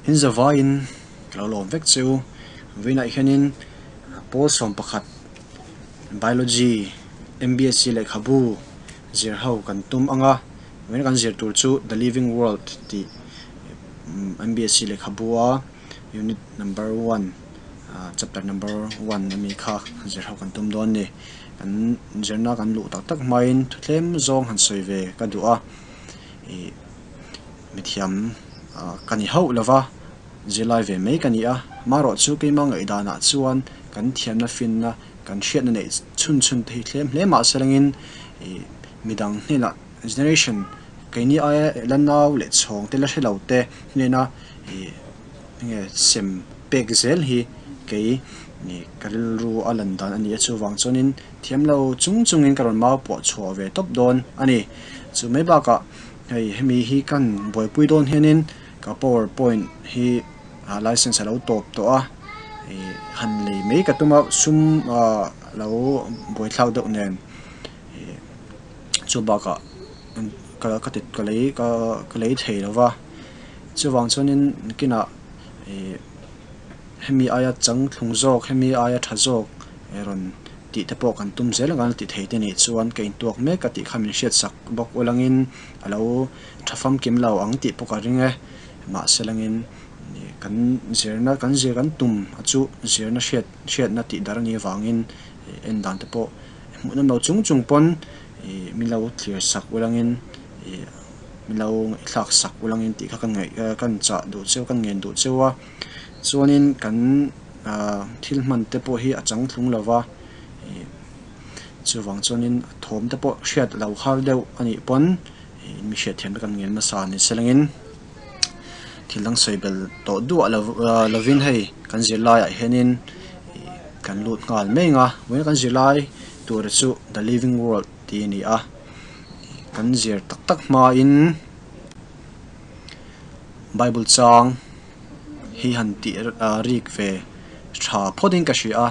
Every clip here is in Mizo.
In zavaiin ka lo lawm vek che u. Vawiinah hianin pawl 11 Biology MBSC lehkhabu zir ho kan tum ang a, vawiina kan zir tur chu The Living World tih MBSC lehkhabu a unit number one chapter number one ami kha zir ho kan tum dawn a ni. Kan zirna kan luh tak tak hmain thu tlem zawng han sawi ve ka duh a ih mithiam ka ni hauh lova zirlai ve mai ka ni a marawh chu keima ngaihdanah chuan kan thiamna finna kan hriatna neih chhun chhun te hi tlem hle mah se langin ih midang hnenah generation keini aia la nau leh chhawng te la hre lo te hnena ih enge sem pek zel hi kei ih ka rilru a lan dan a ni a chuvang chuanin thiam lo chung chungin ka rawn mau pawh chhuah ve tawp dawn a ni. Chu mai bakah hei hemi hi kan buaipui dawn hianin ka power point hi ah license a lo tawp tawh a ih han lei mai ka tum a sum ah lo buaithlak deuh nen ih chu bakah ka ka ti ka lei ka ka lei thei lo va chuvang chuanin kinah ih hemi aia changthlung zawk hemi aia tha zawk rawn tih te pawh kan tum zel ang a ti thei te nih chuan ka intuak mek a tih kha min hriat sak bawk ulangin a lo tha famkim lo ang tih pawh ka ring e mahse langin kan zirna kan zir kan tum a chu zirna hriat hriatna tih dar a nih avangin en dan te pawh hmuh nawm lo chung chung pawn ih min lo thlir sak ulangin ih min lo ngaihthlak sak ulangin tih kha ka ngaih ka chah duh cheu ka ngen duh cheu a chuanin kan. Ahh thil hman te pawh hi a chang thlung lo va ih chuvang chuanin a thawm te pawh hriat lo har deuh a nih pawn ih mi hriatthiam te kan ngen nasa ni selangin thil dang sawi bel tawh duah lo ah lovin hei kan zirlaiah hianin ih kan lut nghal mai ang a vawiin kan zirlai tur chu the living world tih a ni a kan zir tak tak hmain bible chang. hi han tih rik ve tha phawt in ka hria a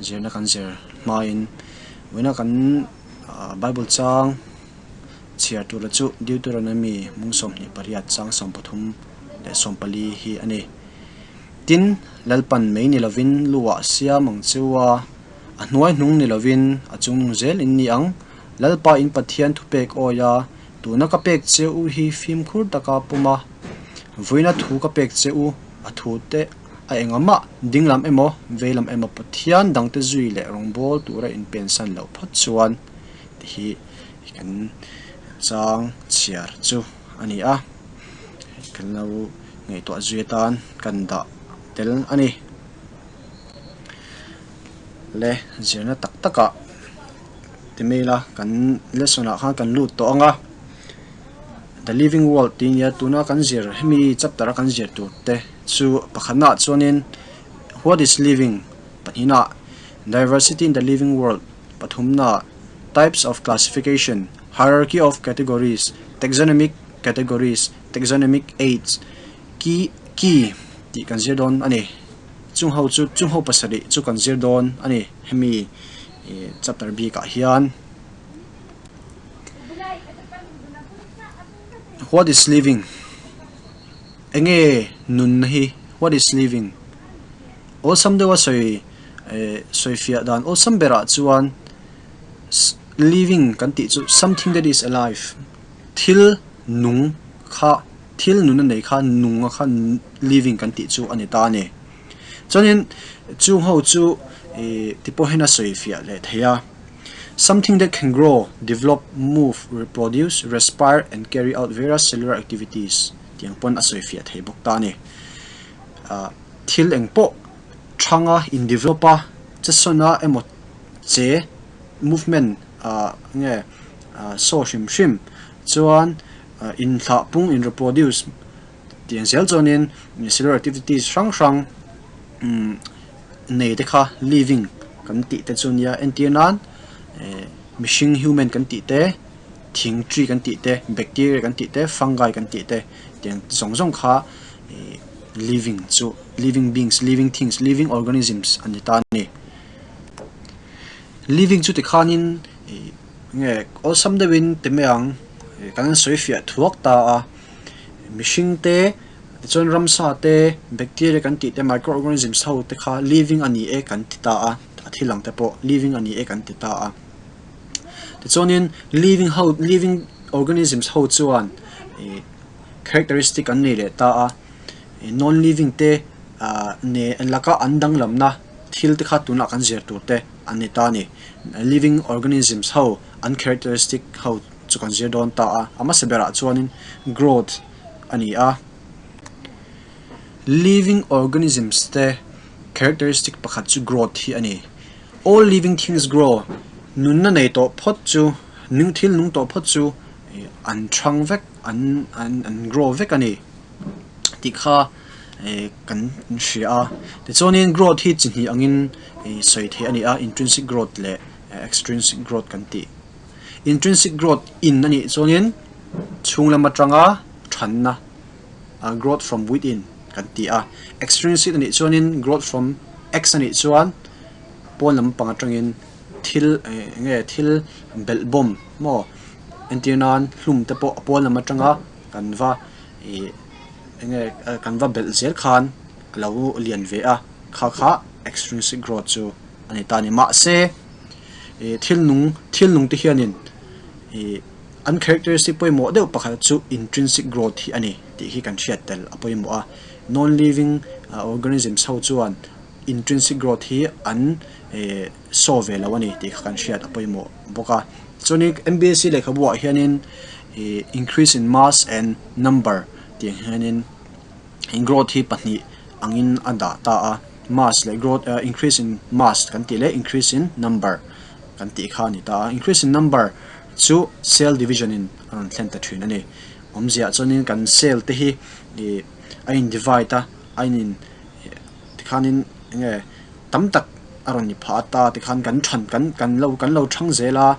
zirna kan zir hmain vawiina kan bible chang chhiar tur chu Deuteronomy mung 28 chang 33 leh 14 hi a ni. Tin, Lalpan mei ni lovin lu ah siam ang cheu a, a hnuai hnung ni lovin a chung nung zel in ni ang. Lalpa in Pathian thupek awi a, Tuna ka pek che u hi fimkhur taka pawm a, vawiina thu ka pek che u a thu te a engah ding lam emaw vei lam emaw Pathian dangte zui leh rawngbâwl tura inpensan loh phawt chuan ti hi kan chang chhiar chu a ni a, kan lo ngaihtuah zui atan kan dah tel a ni. Le zirna tak takah. Ti mai ila kan lesson ah khan kan lut tawh ang a the living world tih nia tuna kan zir hemi chapter a kan zir tur te chu pakhatna ah chuanin what is living pahnihna ah diversity in the living world pathumna ah types of classification hierarchy of categories taxonomic categories taxonomic aids key key tih kan zir dawn a ni chung ho chu chung ho pasarih chu kan zir dawn a ni hemi. Ih chapter bikah hian what is living enge nunna hi what is living awlsam deuha sawi eh sawi fiah dan awlsam berah chuan living kan tih chu something that is alive thil nung kha thil nunna nei kha nunga kha living kan tih chu a ni ta a ni. Chuanin chung ho chu ih ti pawh hian a sawi fiah leh thei a, Something that can grow, develop, move, reproduce, respire and carry out various cellular activities tih ang pawn a sawi fiah thei bawk ta a ni. Ah thil eng pawh thanga in develop a, chesawn a emaw che movement ah nge ah saw hrim hrim chuan inthlah pung in reproduce Tiang zel chuanin cellular activities hrang hrang nei te kha living kan tih te chu nia entir nan eh mihring human kan tih te thing tree kan tih te bacteria kan tih te fungi kan tih te tiang zawng zawng kha ih living chu living beings living things living organisms an ni ta a ni. Living chu tikhanin ih nge awlsam deuhin ti mai ang kan sawi fiah thuak ta a. Mihring te Tichuan ramsa te, bacteria kan tih te, microorganisms ho te kha living a ni e kan ti ta a, a thil ang te pawh living a ni e kan ti ta a. Tichuanin living ho living organisms ho chuan ih characteristic an nei leh ta a, non living te ah ne laka an danglamna thil te kha tunah kan zir tur te an ni ta a ni. Living organisms ho an characteristic ho chu kan zir dawn ta a, a hmasa berah chuanin growth a ni a. Living organisms te characteristic pakhat chu growth hi a ni. All living things grow, nunna nei tawh phawt chu, nung thil nung tawh phawt chu an thang vek, an an an grow vek a ni tih kha kan hria a. Tichuanin growth hi chi hnih angin sawi theih a ni a, intrinsic growth leh extrinsic growth kan tih. Intrinsic growth in a nih chuanin chhung lam atanga thanna growth from within kan ti a, extrinsic a nih chuanin growth from ex a nih chuan pawn lampang atangin thil eng nge thil belh bawm maw entir nan hlum te pawh a pawn lam atanga kan va ih eng nge kan va belh zel khan a lo lian ve a kha kha extrinsic growth chu a ni ta a ni mahse ih thil nung thil nung te hianin ih an characteristic pawimawh deuh pakhat chu intrinsic growth hi a ni tih hi kan hriat tel a pawimawh a non living organisms ho chuan. Intrinsic growth hi an show ve lo a ni tih kha kan hriat a pawimawh bawk a. Chuanin MBSC lehkhabu ah hianin increase in mass and number tih ang hianin growth hi pahnih angin a dah ta a. Mass leh growth increase in mass kan tih leh increase in number kan tih kha a ni ta a. Increase in number chu cell division in a rawn thlen ta thin a ni. Awmzia chuanin kan cell te hi a in divide a, a in. Tikhanin eng nge tam tak a rawn ni phah a ta tikhan kan than kan kan lo kan lo thang zel a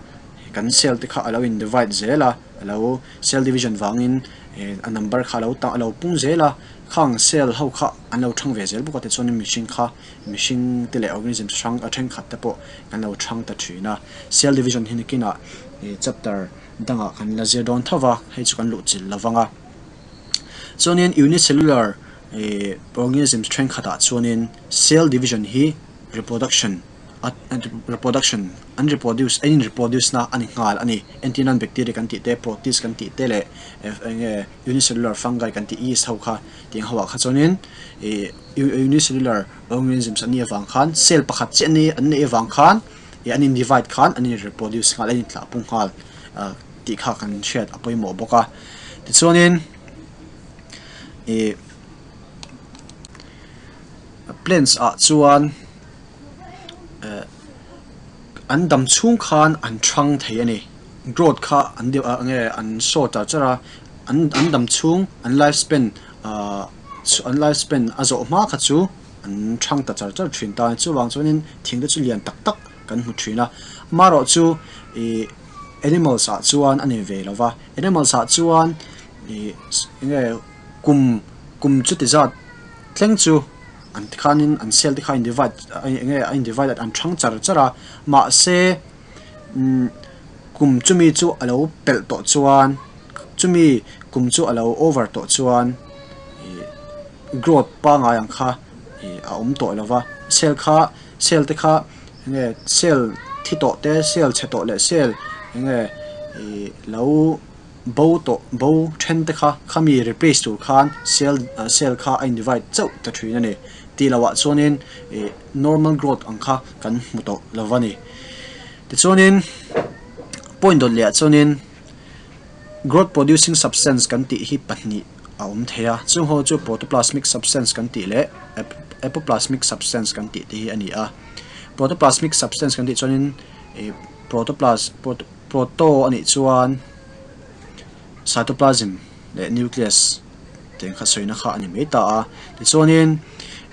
kan cell te kha a lo in divide zel a a lo cell division vangin eh a number kha a lo a lo pung zel a khang cell ho kha an lo thang ve zel bawk a tichuanin mihring kha mihring te leh organism hrang a thenkhat te pawh kan lo thang ta thin a cell division hi nakinah ih chapter dangah kan la zir dawn tho va hei chu kan luh chilh lo vang a chuanin unicellular Ih organisms thenkhatah chuanin cell division hi reproduction a reproduction an reproduce an in reproduce na a ni nghal a ni. Entir nan bacteria kan tih te protist kan tih te leh eng nge unicellular fungi kan tih yeast ho kha tih ang ho ah kha chuanin ih unicellular organisms an nih avang khan cell pakhat chiah ni an neih avang khan ih an in divide khan an in reproduce nghal an in tlah pung nghal tih kha kan hriat a pawimawh bawk a. Tichuanin. Ih plants ah chuan eh an dam chhung khan an thang thei a ni growth kha an deuh ah nge an show char char a an an dam chhung an life span ah an life span a zawh hma kha chu an thang ta char char thin ta a chuvang chuanin thing te chu lian tak tak kan hmu thin a amaherawhchu ih animals ah chuan a ni ve lo va animals ah chuan. Ih enge kum kum chuti zat thleng chu an ti khanin an cell te kha a in divide enge a in divide an thang char char a mahse umm kum chumi chu a lo pelh tawh chuan chumi kum chu a lo over tawh chuan ih growth pangai ang kha ih a awm tawh lo va cell kha cell te kha enge cell thi tawh te cell chhe tawh leh cell enge ih lo. Bo tawh bo then te kha khami replace tur khan cell cell kha a in divide chauh ta thin a ni. Tih loh ah chuanin ih normal growth ang kha kan hmu tawh lo va ni. Tichuanin point dawt leh ah chuanin growth producing substance kan tih hi pahnih a awm thei a, chung ho chu protoplasmic substance kan tih leh apoplasmic substance kan tih te hi a ni a. Protoplasmic substance kan tih chuanin ih protoplas proto. Proto a nih chuan cytoplasm leh nucleus tih ang kha sawina kha a ni mai ta a. Tichuanin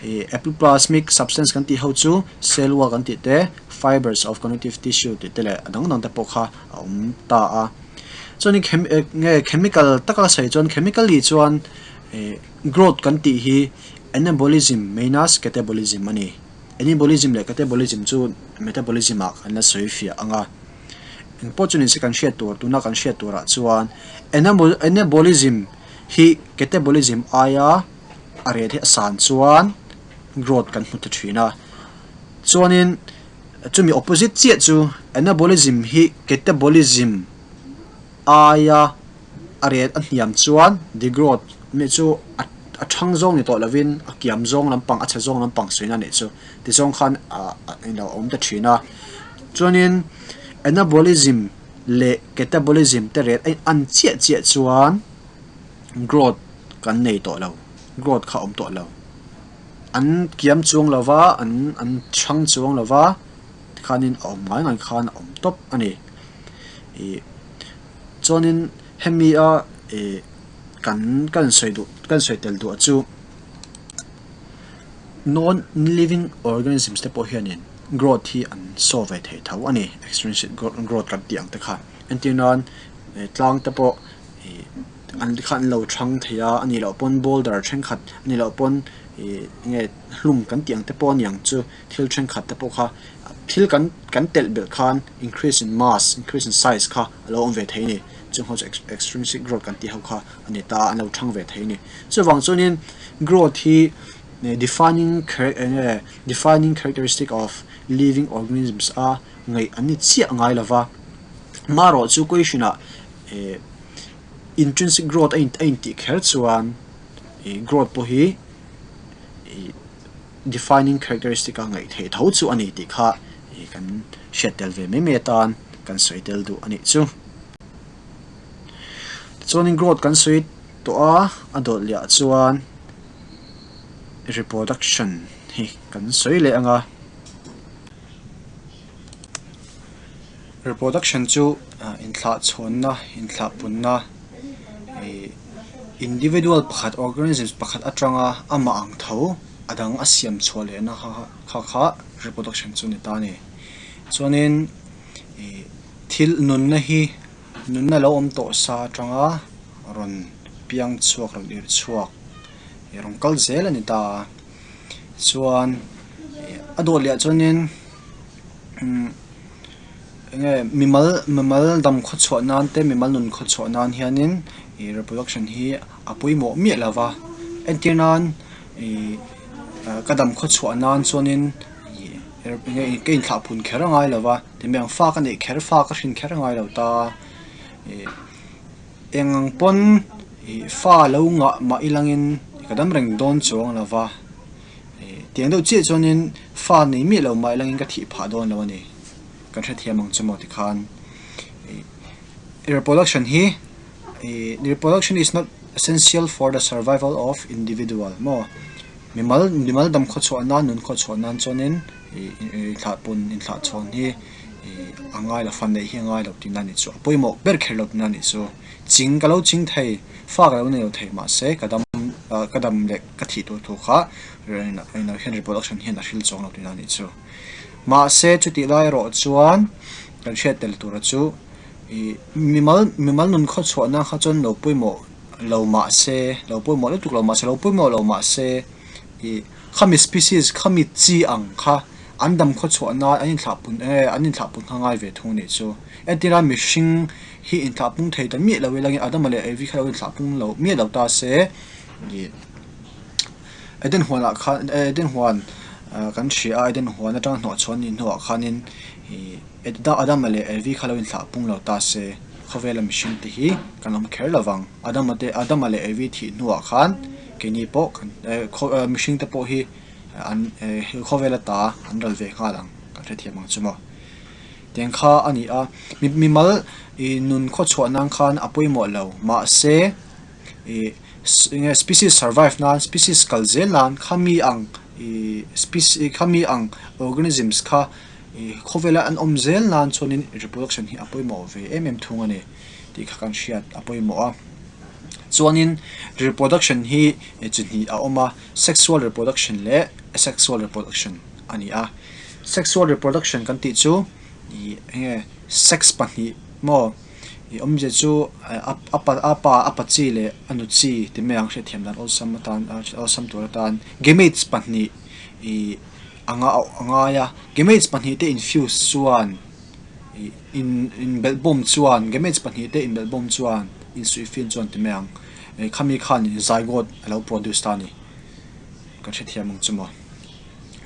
ih epiplasmic substance kan tih ho chu cell wall kan tih te, fibers of connective tissue tih te leh a dang dang te pawh kha a awm ta a. Chuanin chem nge chemical taka sawi chuan chemically chuan ih growth kan tih hi anabolism minus catabolism a ni. Anabolism leh catabolism chu metabolism ah kan la sawi fiah ang a. Eng pawh chu nise kan hriat tur tuna kan hriat turah chuan anabolism hi catabolism aia a rate hi a san chuan growth kan hmu ta thin a. Chuanin chumi opposite chiah chu anabolism hi catabolism aia a rate a hniam chuan degrowth nih chu a thang zawng ni tawh lovin a kiam zawng lampang a chhe zawng lampang sawi na nih chu ti zawng khan ah a ilo awm ta thin a. Chuanin anabolism leh catabolism te rate a in an chiah chiah chuan growth kan nei tawh lo growth kha a awm tawh lo. An kiam chuang lo va an an chhang chuang lo va tikhanin a awm ngai ngai khan a awm tawp a ni. Ih chuanin hemi a ih kan kan sawi duh kan sawi tel duh chu non living organisms te pawh hianin growth hi an saw ve thei tho a ni extrinsic growth kan tih ang te kha entir nan tlang te pawh ih an kha an lo chhang thei a a nih loh pawn boulder thenkhat a nih loh pawn ih enge hlum kan tih ang te pawh a niang chu thil thenkhat te pawh kha thil kan kan telh belh khan increase in mass increase in size kha a lo awm ve thei a ni chung ho chu extrinsic growth kan tih ho kha a ni ta an lo chhang ve thei a ni chuvang chuanin growth hi defining enge defining characteristic of living organisms a ngaih an ni chiah ngai lova marawh chu question ah eh intrinsic growth a in tih kher chuan ih growth pawh hi ih defining characteristic a ngaih theih tho chu a ni tih kha ih kan hriat tel ve mai mai atan kan sawi tel duh a nih chu. Tichuanin growth kan sawi tawh a a dawt leh ah chuan reproduction hi kan sawi leh ang a. Reproduction chu inthlah chhawnna inthlah punna ih individual pakhat organisms pakhat atanga amah ang tho a dang a siam chhuah leh na kha kha kha reproduction chu a ni ta a ni. Chuanin ih thil nunna hi nunna lo awm tawh sa atanga rawn piang chhuak rawn irh chhuak ih rawn kal zel a ni ta a. Chuan a dawt leh ah chuanin umm enge mimal mimal dam khaw chhuah nan te mimal nun khaw chhuah nan hianin ih reproduction hi a pawimawh miah lo va entir nan ih ka dam khaw chhuah nan chuanin ih enge ka inthlah phun kher a ngai lo va ti mai ang fa ka neih kher fa ka hrin kher a ngai lo ta ih eng ang pawn ih fa lo ngah mah ilangin ka dam reng dawn chuang lo va. Tiang deuh chiah chuanin fa nei miah lo mah ilangin ka thih phah dawn lo a ni. Kan hrethiam ang chu maw tikhan reproduction hi reproduction is not essential for the survival of individual maw mimal mimal dam khaw chhuah nan nun khaw chhuah nan chuanin thlah pun inthlah chhawn hi a ngai lo fa neih hi a ngai lo tihna a nih chu a pawimawh ber kher lo tihna a nih chu ching ka lo ching thei fa ka lo nei lo thei mahse ka dam ka dam leh. Ka thih tur thu kha eng hian reproduction hian a hril chuang lo tihna a nih chu. Mahse chutih lai erawh chuan kan hriat tel tura chu ih mimal mimal nun khaw chhuahna kha chuan lo pawimawh lo mahse lo pawimawh lutuk lo mahse lo pawimawh lo mahse ih khami species khami chi ang kha an dam khaw chhuah nan an inthlahpun eng nge an inthlahpun kha ngai ve thung a nih chu. Entirna mihring hi inthlahpung thei ta miah lo ila Adama leh Evi kha lo inthlahpung lo miah lo ta se. Eden huanah khan Eden huan kan hria a Eden huan atanga hnawh chhuah anih hnuah khanin ih Adama leh Evi kha lo inthlah pung lo ta se khawvela mihring te hi kan awm kher lo vang Adama te Adama leh Evi thih hnuah khan keini pawh kan mihring te pawh hi an khawvela ta an ral ve nghal ang kan hrethiam ang chu maw tiang kha a ni a mimal ih nun khawchhuah nan khan a pawimawh lo mahse. Ih enge species survive nan species kal zel nan khami ang ih species khami ang organisms kha ih khawvela an awm zel nan chuanin reproduction hi a pawimawh ve em em thung a ni tih kha kan hriat a pawimawh a. Chuanin reproduction hi chi hnih a awm a sexual reproduction leh asexual reproduction a ni a. Sexual reproduction kan tih chu ih enge sex pahnih maw. Ih awmzia chu a pa a pa a pa chi leh a nu chi ti mai ang hriatthiam dan awlsam atan awlsam tur atan gametes pahnih ih a nga a ngai a gametes pahnih te infuse chuan ih in inbelhbawm chuan gametes pahnih te inbelhbawm chuan insuihfin chuan ti mai ang ih khami khan zygote a lo produce ta a ni. kan hrethiam ang chu maw.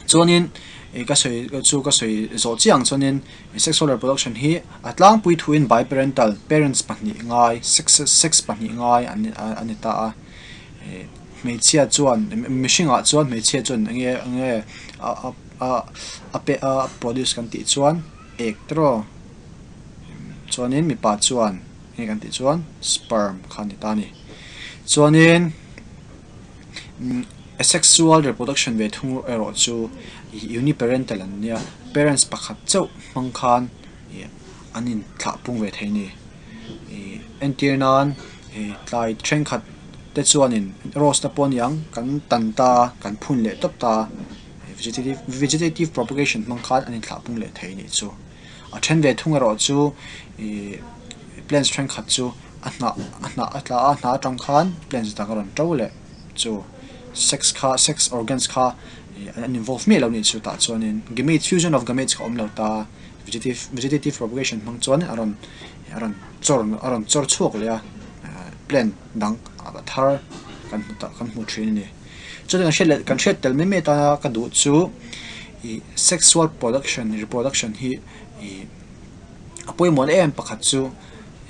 Chuanin ih ka sawi chu ka sawi zawh chiah ang chuanin sexual reproduction hi a tlangpui thuin biparental parents pahnih ngai sex sex pahnih ngai an a ni ta a ih hmeichhia chuan mihringah chuan hmeichhia chuan eng nge eng nge a a a pe a produce kan tih chuan ek te rawh chuanin mipa chuan eng nge kan tih chuan sperm kha a ni ta a ni chuanin. Asexual reproduction ve thung erawh chu uniparental an nia, parents pakhat chauh hmang khan ih an inthlah pung ve thei a ni. Ih entir nan ih tlai thenkhat te chuanin rose te pawh a ni ang kan tan ta a kan phun leh tawp ta a, vegetative vegetative propagation hmang khan an inthlah pung leh thei a nih chu. A then ve thung erawh chu ih plants thenkhat chu a hnah a hnah a tla a hnah atang khan plants dang a rawn to leh chu sex kha sex organs kha ih an involve miah lo a nih chu tah chuanin gametes fusion of gametes kha a awm lo ta vegetative vegetative propagation hmang chuan a rawn a rawn chawr a rawn chawr chhuak leh a plant dang a thar kan hmu ta kan hmu thin a ni. Chuan kan hriat leh kan hriat tel mai mai atana ka duh chu ih sexual production reproduction hi ih a pawimawh em pakhat chu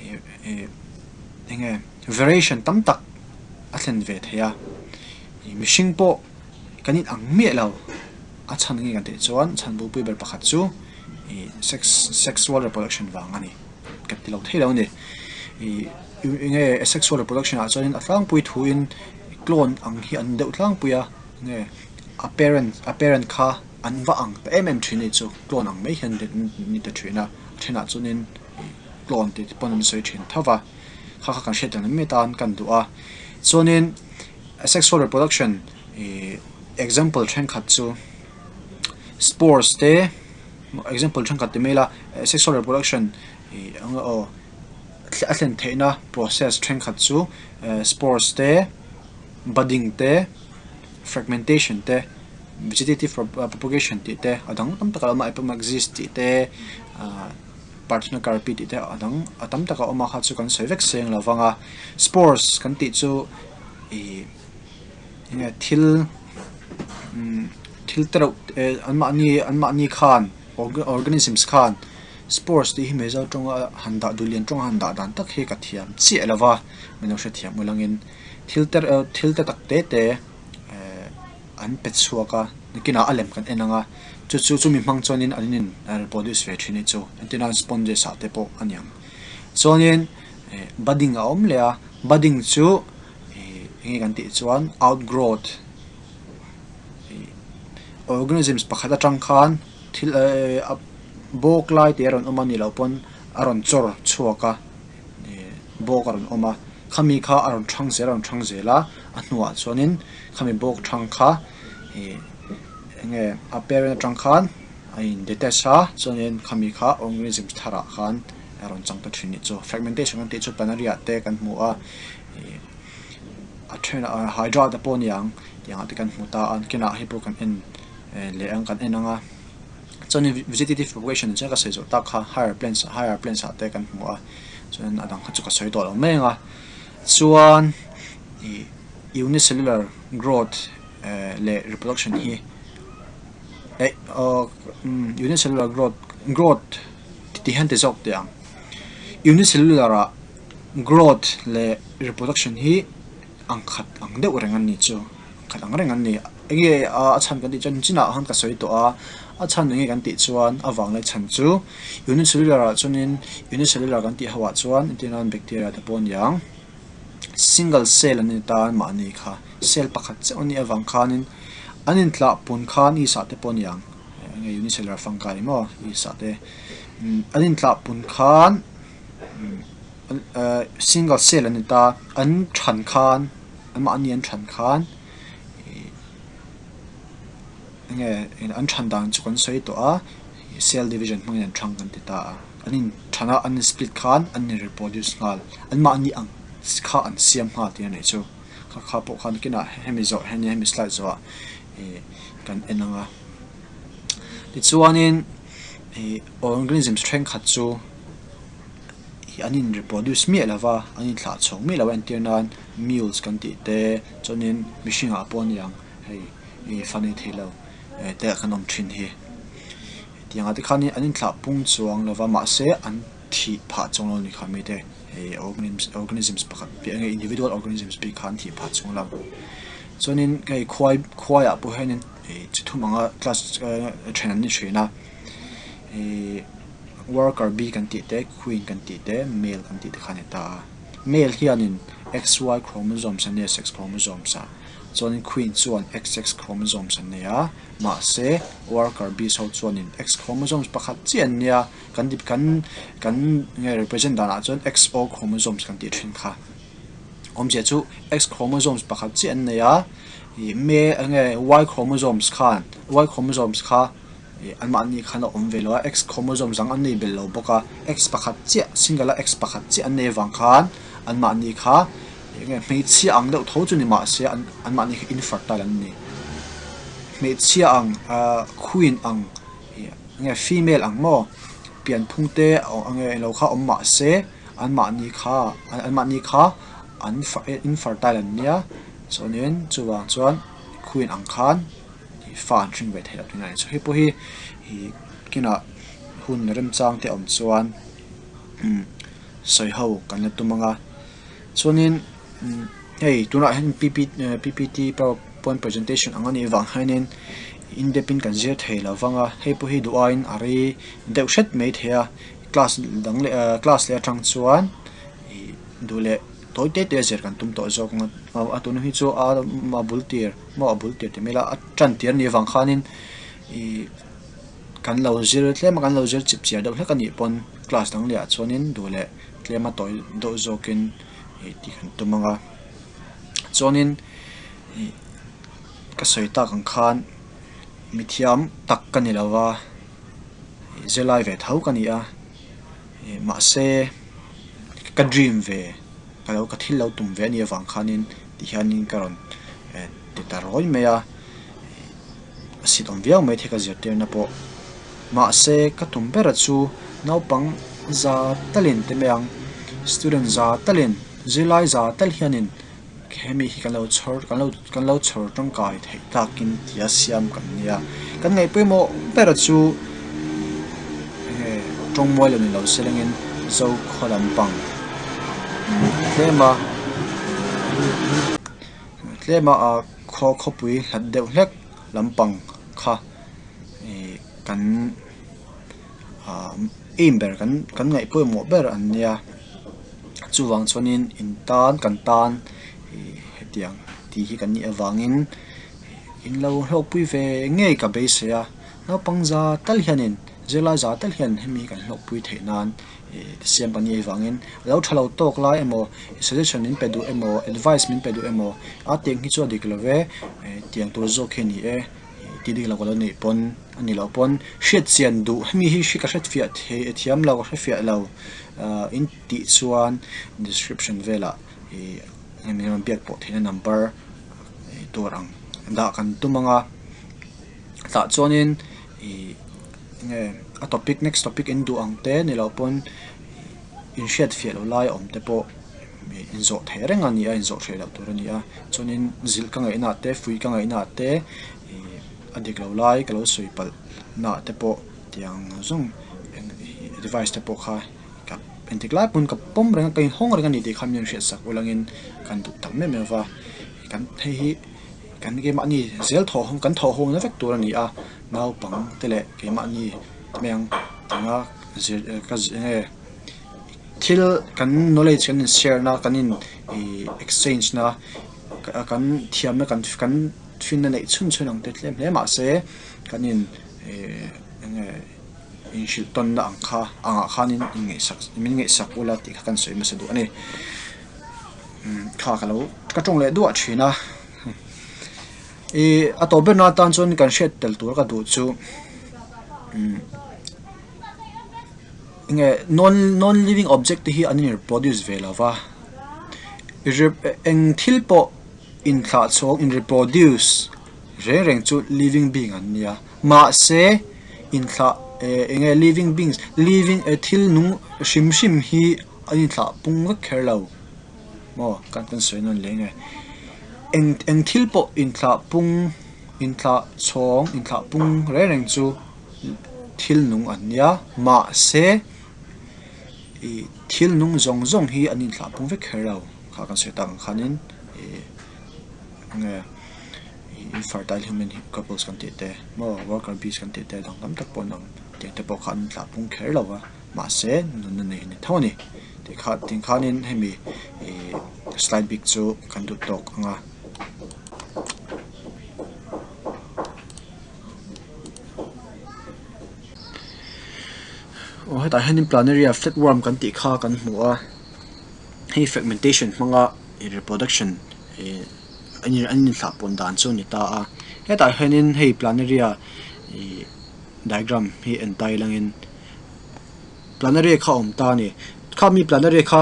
ih ih eng nge variation tam tak a thlen ve thei a ih mihring pawh kan in ang miah lo a chhan nge kan tih chuan chhan bulpui ber pakhat chu ih sex sexual reproduction vang a ni kan ti lo thei lo a ni ih eng nge sexual reproduction ah chuan a tlangpui thuin clone ang hi an deuh tlangpui a nge a parent a parent kha an va ang ta em em thin a nih chu clone ang mai hian ni ta thin a a thenah chuanin clone tih te pawn an sawi thin tho va kha kha kan hriat ang mai atan kan duh a chuanin sexual reproduction ih example thenkhat chu spores te example thenkhat ti mai ila sexual reproduction ih eng nge aw a thlen theihna process thenkhat chu spores te budding te fragmentation te vegetative propagation tih te a dang tam tak a awm a apomixis tih te ahh parthenocarpy tih te a dang a tam tak a awm a kha chu kan sawi vek seng lo vang a spores kan tih chu ih eng nge thil umm thil te reuh eh anmahni anmahni khan organisms khan spores tih hi Mizo tawnga han dah duhlian tawnga han dah dan tak hi ka thiam chiah lo va min lo hrethiam ulangin thil te reuh thil te tak te te eh an pe chhuak a nakinah a lem kan en ang a chu chu chumi hmang chuanin an in reproduce ve thin hi chu entirna sponges ah te pawh a ni ang chuanin eh budding a awm leh a budding chu ih eng nge kan tih chuan outgrowth ih organisms pakhat atang khan thil eh a bawk lai te a rawn awm a nih loh pawn a rawn chawr chhuak a ih bawk a rawn awm a khami kha a rawn thang zel a rawn thang zel a a hnuah chuanin khami bawk thang kha ih eng nge a parent atang khan a in detach a chuanin khami kha organisms tharah khan a rawn chang ta thin nih chu fragmentation kan tih chu planaria te kan hmu a ih a thenah hydra te pawh a ni ang tih ang ah te kan hmu ta a kinah hei pawh kan en leh ang kan en ang a chuanin vegetative propagation chuan ka sawi zawh tak kha higher plants higher plants ah te kan hmu a chuan a dang kha chu ka sawi tawh lo mai ang a chuan ih unicellular growth eh leh reproduction hi eh aw unicellular growth growth tih hian ti zawk teh ang unicellular ah growth leh reproduction hi ang khat ang deuh reng an ni chu ang khat ang reng an ni eng nge a chhan kan tih chuan chinah khan ka sawi tawh a a chhan eng nge kan tih chuan a vang leh chhan chu unicellular ah chuanin unicellular kan tih ho ah chuan entir nan bacteria te pawh a ni ang single cell an ni ta mahni kha cell pakhat chiah a nih avang khanin an intlah pun khan yeast ah te pawh a ni ang eng nge unicellular fungi maw yeast ah te an intlah pun khan. Single cell an ni ta an than khan anmahni an than khan ih eng nge an than dan chu kan sawi tawh a cell division hmangin an thang kan ti ta a an in than a an in split khan an in reproduce nghal anmahni ang kha an siam nghal tih a nih chu kha kha pawh khan kinah hemi zawh hemi hemi slide zawhah ih kan en ang a tichuanin ih organisms thenkhat chu. Ih an in reproduce miah lo va an in thlah chhawng miah lo a entir nan mules kan tih te chuanin mihring ah pawh a ni ang hei ih fa nei thei lo te kan awm thin hi. Tiangah te khanin an inthlah pung chuang lova mahse an thih phah chuang lo a ni kha mite hei organisms pakhat piah nge individual organisms bik kha an thih phah chuang lo. Chuanin hei khuai khuaiah pawh hianin ih chi thum anga class then an ni thin a ih worker bee kan tih te queen kan tih te male kan tih te kha a ni ta a. Male hianin X Y chromosomes an nei a sex chromosomes ah chuanin queen chuan X X chromosomes an nei a. Mahse, worker bees ho chuanin X chromosomes pakhat chiah an nia, kan dip kan kan nge represent danah chuan XO chromosomes kan tih thin kha. Awmzia chu X chromosomes pakhat chiah an nei a, ih me nge Y chromosomes khan Y chromosomes kha ih anmahni khan a awm ve lo a, X chromosomes dang an nei belh lo bawk a, X pakhat chiah single a X pakhat chiah an nei avang khan anmahni kha Enge hmeichhia ang deuh tho chu ni mahse an anmahni kha infertile an ni. Hmeichhia ang ahh queen ang ih enge female ang maw pianphung te enge eng lo kha awm mahse anmahni kha anmahni kha an infertile an nia chuanin chuvang chuan queen ang khan ih fa an hring ve thei lo tihna a ni. Hei pawh hi ih kinah hun remchang te awm chuan umm sawi ho kan la tum ang a. Chuanin hei tunah hian P P P P T powerpoint presentation ang a nih vang hianin in depth in kan zir thei lo vang a hei pawh hi duh aiin a rei deuh hret mai thei a class dang leh ah class leh atang chuan ih duh leh tawi te te a zir kan tum tawh zawk ang a a tuna hi chu a a bul tir maw a bul tir ti mai ila a tan tir a nih avang khanin ih kan lo zir tlem a kan lo zir chip chiar deuh hlek a nih pawn class dang leh ah chuanin duh leh. Tlema tawi deuh zawkin ih tih kan tum ang a chuanin ih ka sawi tak ang khan mithiam tak ka ni lo va ih zirlai ve tho ka ni a ih mahse ka dream ve ka lo ka thil lo tum ve a nih avang khanin ti hianin ka rawn eh ti ta rawi mai a. A sit awm viau mai thei ka zirtirna pawh. Mahse, ka tum bera chu naupang za talin te mai ang, student za talin, zirlai za tal hianin hemi hi kan lo chhawr kan lo kan lo chhawr tangkai theih takin tia siam kan nia. Kan ngaih pawimawh bera chu enge tawngmawi lo ni lo se lengin Zokhaw lampang tlema tlema a khaw khawpui hlat deuh hlek lampang kha ih kan ah aim ber kan kan ngaih pawimawh ber an nia chuvang chuanin in tan kan tan ih hetiang tih hi kan nih avangin in lo hlawkpui ve ngei ka beisei a naupang za tal hianin zirlai za tal hian hemi kan hlawkpui theih nan. Siam kan nih avangin a lo tha lo tawk lai emaw suggestion min pe duh emaw advice min pe duh emaw a tiang hi chu a dik lo ve tiang tur zawk hi a ni e tih dik lo ka lo neih pawn a ni loh pawn hriat chian duh hemi hi ka hre fiah thei thiam lo ka hre fiah lo ah in tih chuan description velah ih hemi rawn biak pawh theihna number tur ang dah kan tum ang a tah chuanin ih. Nge a topic next topic in duh ang te ni loh pawn in hriat fiah loh lai awm te pawh in zawh theih reng a ni a in zawh hreh loh tur a ni a chuanin zilh ka ngaihna te fuih ka ngaihna te ih a dik loh lai ka lo sawi palh nah te pawh tiang zawng advice te pawh kha ka entik lai pawn ka pawm reng a ka inhawng reng a ni tih kha min hriat sak ulangin kan duh tak meuh meuh va kan hei hi. Kan keimahni zel thawh hawng kan thawh hawng na vek tur a ni a, naupang te leh keimahni mai ang tinga zir ka enge thil kan knowledge kan in share na kan in ih exchange na kan thiamna kan kan finna neih chhun chhun ang te tlem hle mahse kan in ih enge inhrilh tawnna ang kha angah khanin in ngaihsak min ngaihsak ula tih kha kan sawi hmasa duh a ni. Kha ka lo ka tawng leh duah thin a ih a tawp ber na atan chuan kan hriat tel tur ka duh chu umm enge non non living object te hi an in reproduce ve lo va eng thil pawh inthlah chhawng in reproduce reng reng chu living being an nia mahse inthlah eh enge living beings living thil nung hrim hrim hi. An inthlah pung vek kher lo maw kan kan sawi nawn leh nge eng eng thil pawh inthlah pung Inthlah chhawng, inthlah pung reng reng chu thil nung an nia, mahse ih thil nung zawng zawng hi an inthlah pung vek kher lo kha kan sawi tak ang khanin ih enge ih infertile human couples kan tih te maw worker bees kan tih te dang tam tak pawh an awm tiang te pawh kha an inthlah pung kher lo va mahse nunna nei a ni tho a ni tih kha tin khanin hemi ih slide bik chu kan duh tawk ang a. Aw hetah hianin planaria flatworm kan tih kha kan hmu a hei fragmentation hmanga reproduction ih an inthlah pawn dan chu a ni ta a hetah hianin hei planaria ih diagram hi en ta ilangin planaria kha a awm ta a ni khami planaria kha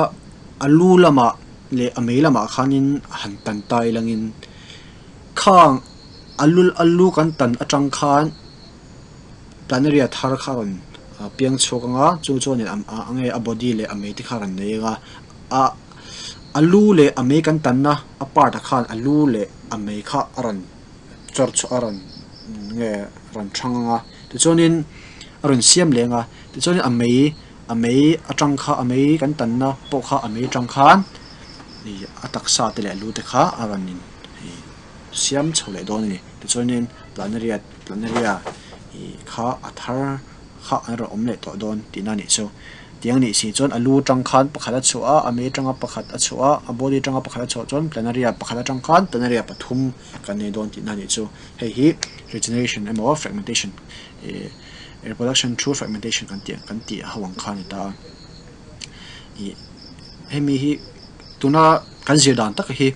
a lu lamah leh a mei lamah khanin a han tan ta ilangin khang a lu a lu kan tan atang khan planaria thar kha a rawn piang chhuak ang a chu chuanin a nge a body leh a mei te kha a rawn nei ang a a a lu leh a mei kan tanna a part ah khan a lu leh a mei kha a rawn chawr chhuah a rawn nge rawn thang ang a tichuanin a rawn siam leh ang a tichuanin a mei a mei atang kha a mei kan tanna pawh kha a mei atang khan ih a taksa te leh a lu te kha a rawn in ih siam chho leh dawn a ni tichuanin planaria planaria ih kha a thar kha an rawn awm leh tawh dawn tihna a nih chu tiang nih si chuan a lu atang khan pakhat a chhuah a a mei atanga pakhat a chhuah a a body atanga pakhat a chhuah chuan planaria pakhat atang khan planaria pathum kan nei dawn tihna a nih chu hei hi regeneration emaw fragmentation ih reproduction through fragmentation kan tih kan tih ho ang kha a ni ta a ih hemi hi tuna kan zir dan tak hi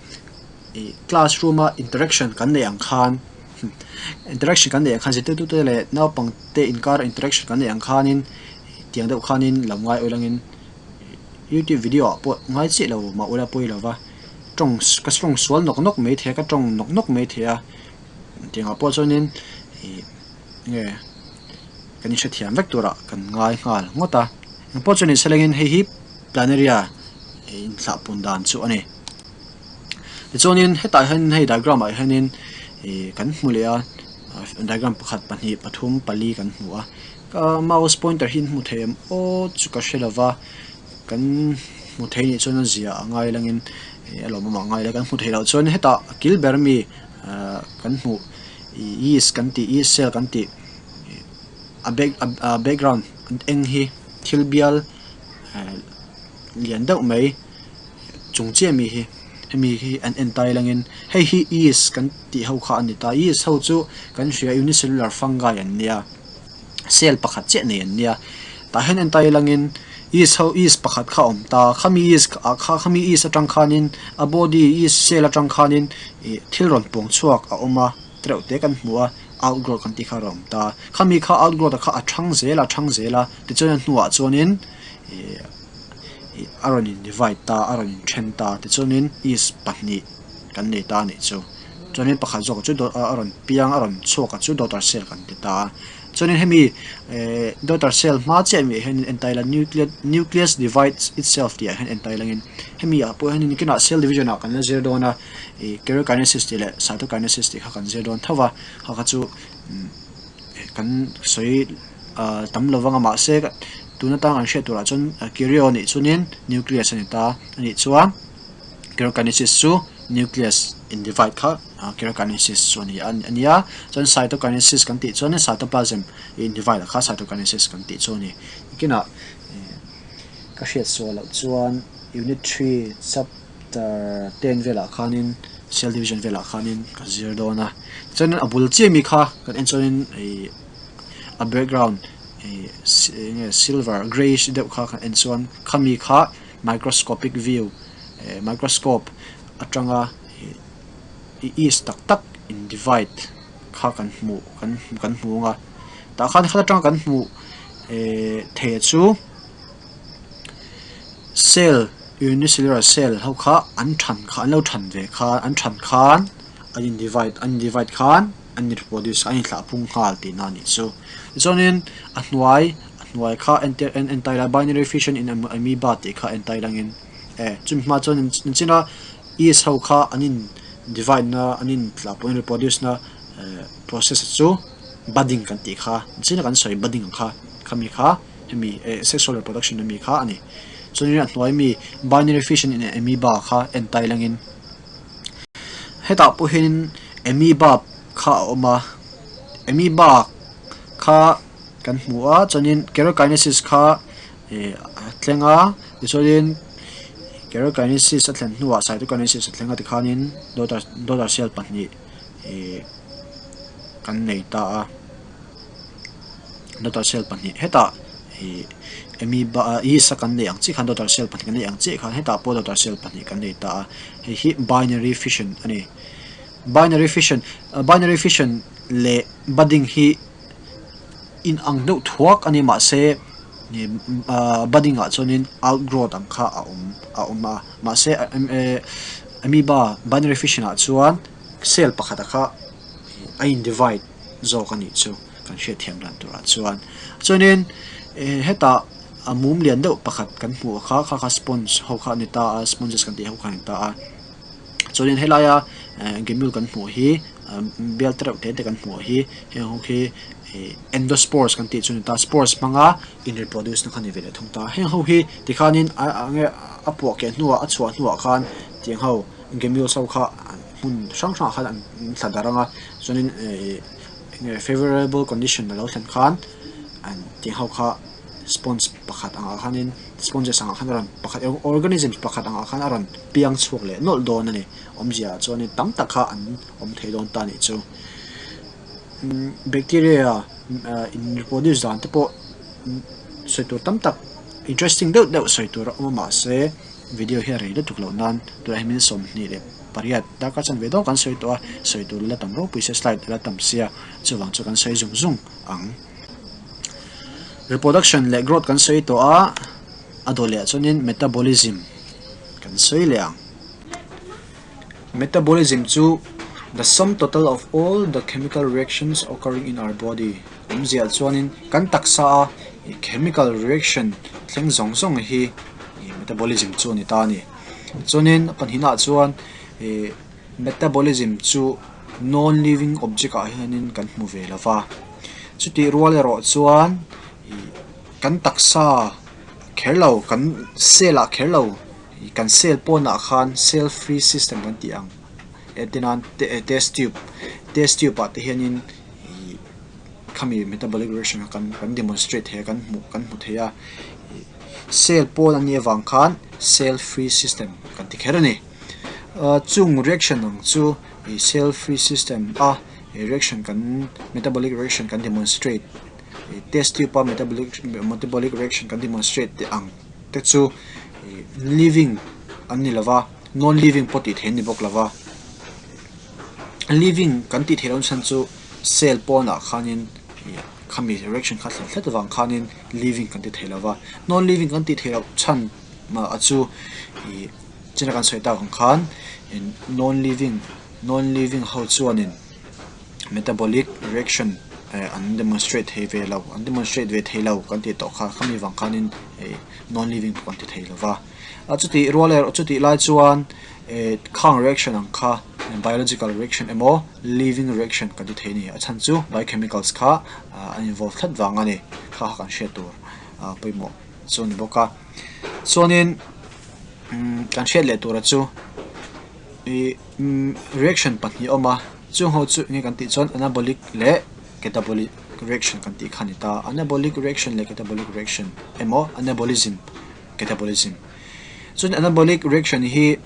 ih classroom a interaction kan neih ang khan interaction kan neih ang khan zirtirtu te leh naupang te inkar interaction kan neih ang khanin tiang deuh khanin lo ngai ul angin youtube video ah pawh ngai chiah lo mah ula pawi lo va tawng ka tawng sual nawk nawk mai thei a ka tawng nawk nawk mai thei a tiang ah pawh chuanin ih nge kan inhrethiam vek turah kan ngai nghal ngawt a engpawh chu ni selengin hei hi planaria inthlah pun dan chu a ni tichuanin hetah hian hei diagram ah hianin ih kan hmu leh a diagram pakhat pahnih pathum pali kan hmu a ka mouse pointer hi in hmu thei em aw chu ka hre lova kan hmu thei nih chuan a zia a ngai langin ih a lawmawm a ngai la kan hmu theih loh chuan hetah a kil ber ami ah kan hmuh ih yeast kan tih yeast cell kan tih a back a background eng hi thil bial eh lian deuh mai chung chiah mi hi hemi hi an en tai langin hei hi yeast kan tih ho kha a ni ta yeast ho chu kan hria unicellular fungi an nia cell pakhat chiah nei an nia tah hian en tai langin yeast ho yeast pakhat kha a awm ta khami yeast ah kha khami yeast atang khanin a body yeast cell atang khanin ih thil rawn puang chhuak a awm a tereuh te kan hmu a outgrowth kan tih kha a rawn awm ta khami kha outgrowth ah kha a thang zel a thang zel a tichuan a hnuah chuanin ih ih a rawn in divide ta a rawn in then ta tichuanin yeast pahnih kan nei ta a nih chu. Chuanin pakhat zawk chu a rawn piang a rawn chhuak a chu daughter cell kan ti ta a. Chuanin hemi eh daughter cell hma chiah mi ah hianin entail a nuclear nucleus divides itself tih ah hian entail angin hemi ah pawh hianin kinah cell division ah kan la zir dawn a ih karyokinesis tih leh cytokinesis tih kha kan zir dawn tho va kha kha chu kan sawi ah tam lo vang a mahse tun atang an hriat turah chuan karyo nih chuanin nucleus a ni ta a nih chuan. Karyokinesis chu nucleus in divide kha karyokinesis chu a ni a ni a chuan cytokinesis kan tih chuan cytoplasm in divide kha cytokinesis kan tih chu a ni kinah ka hriat sual loh chuan unit 3 chapter 10 velah khanin cell division velah khanin ka zir dawn a chuan a bul chiah mi kha kan en chuanin ih a background ih eng nge silver greyish deuh kha kan en chuan khami kha microscopic view eh microscope atanga ih yeast tak tak in divide kha kan hmuh kan kan hmu ang a tah khan khat atanga kan hmuh eh thei chu cell unicellular cell ho kha an than kha an lo than ve khan an than khan an in divide an in divide khan an in reproduce an inthlah phung nghal tihna a nih chu tichuanin a hnuai A hnuai kha entir en entai la binary fission in amoeba tih kha entai langin eh chumi hma chuan in chin a yeast ho kha an in divide na an in tla pawh in reproduce na. process chu budding kan tih kha chin a kan sawi budding ang kha khami kha hemi sexual reproduction ami kha a ni. Chuanin a hnuai mi binary fission in amoeba kha en tai langin hetah pawh hianin amoeba kha a awm a amoeba kha kan hmu a chuanin karyokinesis kha ih a thleng a tichuanin karyokinesis a thlen hnuah cytokinesis a thleng a tikhanin daughter daughter cell pahnih ih kan nei ta a daughter cell pahnih hetah ih amoeba yeast a kan neih ang chiah khan daughter cell pahnih kan neih ang chiah khan hetah pawh daughter cell pahnih kan nei ta a hei hi binary fission a ni binary fission binary fission leh budding hi in ang deuh thuak a ni mahse budding ah chuanin outgrowth ang kha a awm a awm a mahse amoeba binary fission ah chuan cell pakhat a kha a in divide zawk a nih chu kan hriatthiam dan turah chuan chuanin hetah a mum lian deuh pakhat kan hmuh kha kha kha sponge ho kha a ni ta a sponges kan tih ho kha a ni ta a chuanin helaia gemul kan hmuh hi bial te reuh te te kan hmuh hi heng ho khi endospores kan tih chu a ni ta spores hmanga in reproduce na kha a ni ve leh thung ta heng ho hi tikhanin a enge a puah keh hnuah a chhuah hnuah khan tiang ho gemules ho kha hmun hrang hrangah khan an thla darh ang a chuanin ih enge favourable condition a lo thlen khan an tih ho kha sponge pakhat angah khanin sponges angah khan a rawn pakhat organism pakhat angah khan a rawn piang chhuak leh nawlh dawn a ni awmzia ah chuanin tam tak kha an awm thei dawn ta anih chu bacteria in reproduce dan te pawh sawi tur tam tak interesting deuh deuh sawi tur a awm a mahse. Video hi a rei lutuk loh nan tunah hian min 28 darkar chanve dawn kan sawi tawh a, sawi tur la tam ropui sia slide la tam sia chuvang chu kan sawi zung zung ang. Reproduction leh growth kan sawi tawh a, a dawh leh ah chuanin metabolism kan sawi leh ang. Metabolism chu the sum total of all the chemical reactions occurring in our body awmzia chuanin kan taksa a chemical reaction thleng zawng zawng hi metabolism chu a ni ta a ni. Chuanin a pahnihnaah chuan ih metabolism chu non-living object ah hianin kan hmu ve lo va, chutih rual erawh chuan ih kan taksa kher lo kan cell ah kher lo. Kan cell pawnah khan cell free system kan tih ang entir nan test tube test tube ah te hianin ih khami metabolic reaction kha kan kan demonstrate thei a kan hmuh kan hmu thei a cell pawn a nih avang khan cell free system kan ti kher a ni ah chung reaction ang chu ih cell free system a reaction kan metabolic reaction kan demonstrate ih test tube a metabolic metabolic reaction kan demonstrate te ang. te chu ih living an ni lova non living pawh tih theih an ni bawk lova living kan tih theih loh chhan chu cell pawnah khanin ih khami reaction kha thlen hlet avang khanin living kan ti thei lova non living kan tih theih loh chhan ah chu ih china kan sawi tak ang khan non living non living ho chuanin. Metabolic reaction an demonstrate thei ve lo an demonstrate ve thei lo kan tih tawh kha khami vang khanin ih non living pawh kan ti thei lo va a chutih rual erawh chutih lai chuan ih khang reaction ang kha biological reaction emaw living reaction kan ti thei a ni a chhan chu biochemicals kha an involve tlat vang a ni kha kha kan hriat tur a pawimawh chu a ni bawk a chuanin kan hriat leh tura chu ih reaction pahnih a awm a. Chung ho chu enge kan tih chuan anabolic leh catabolic reaction kan tih kha a ni ta. Anabolic reaction leh catabolic reaction emaw anabolism, catabolism. Chuan anabolic reaction hi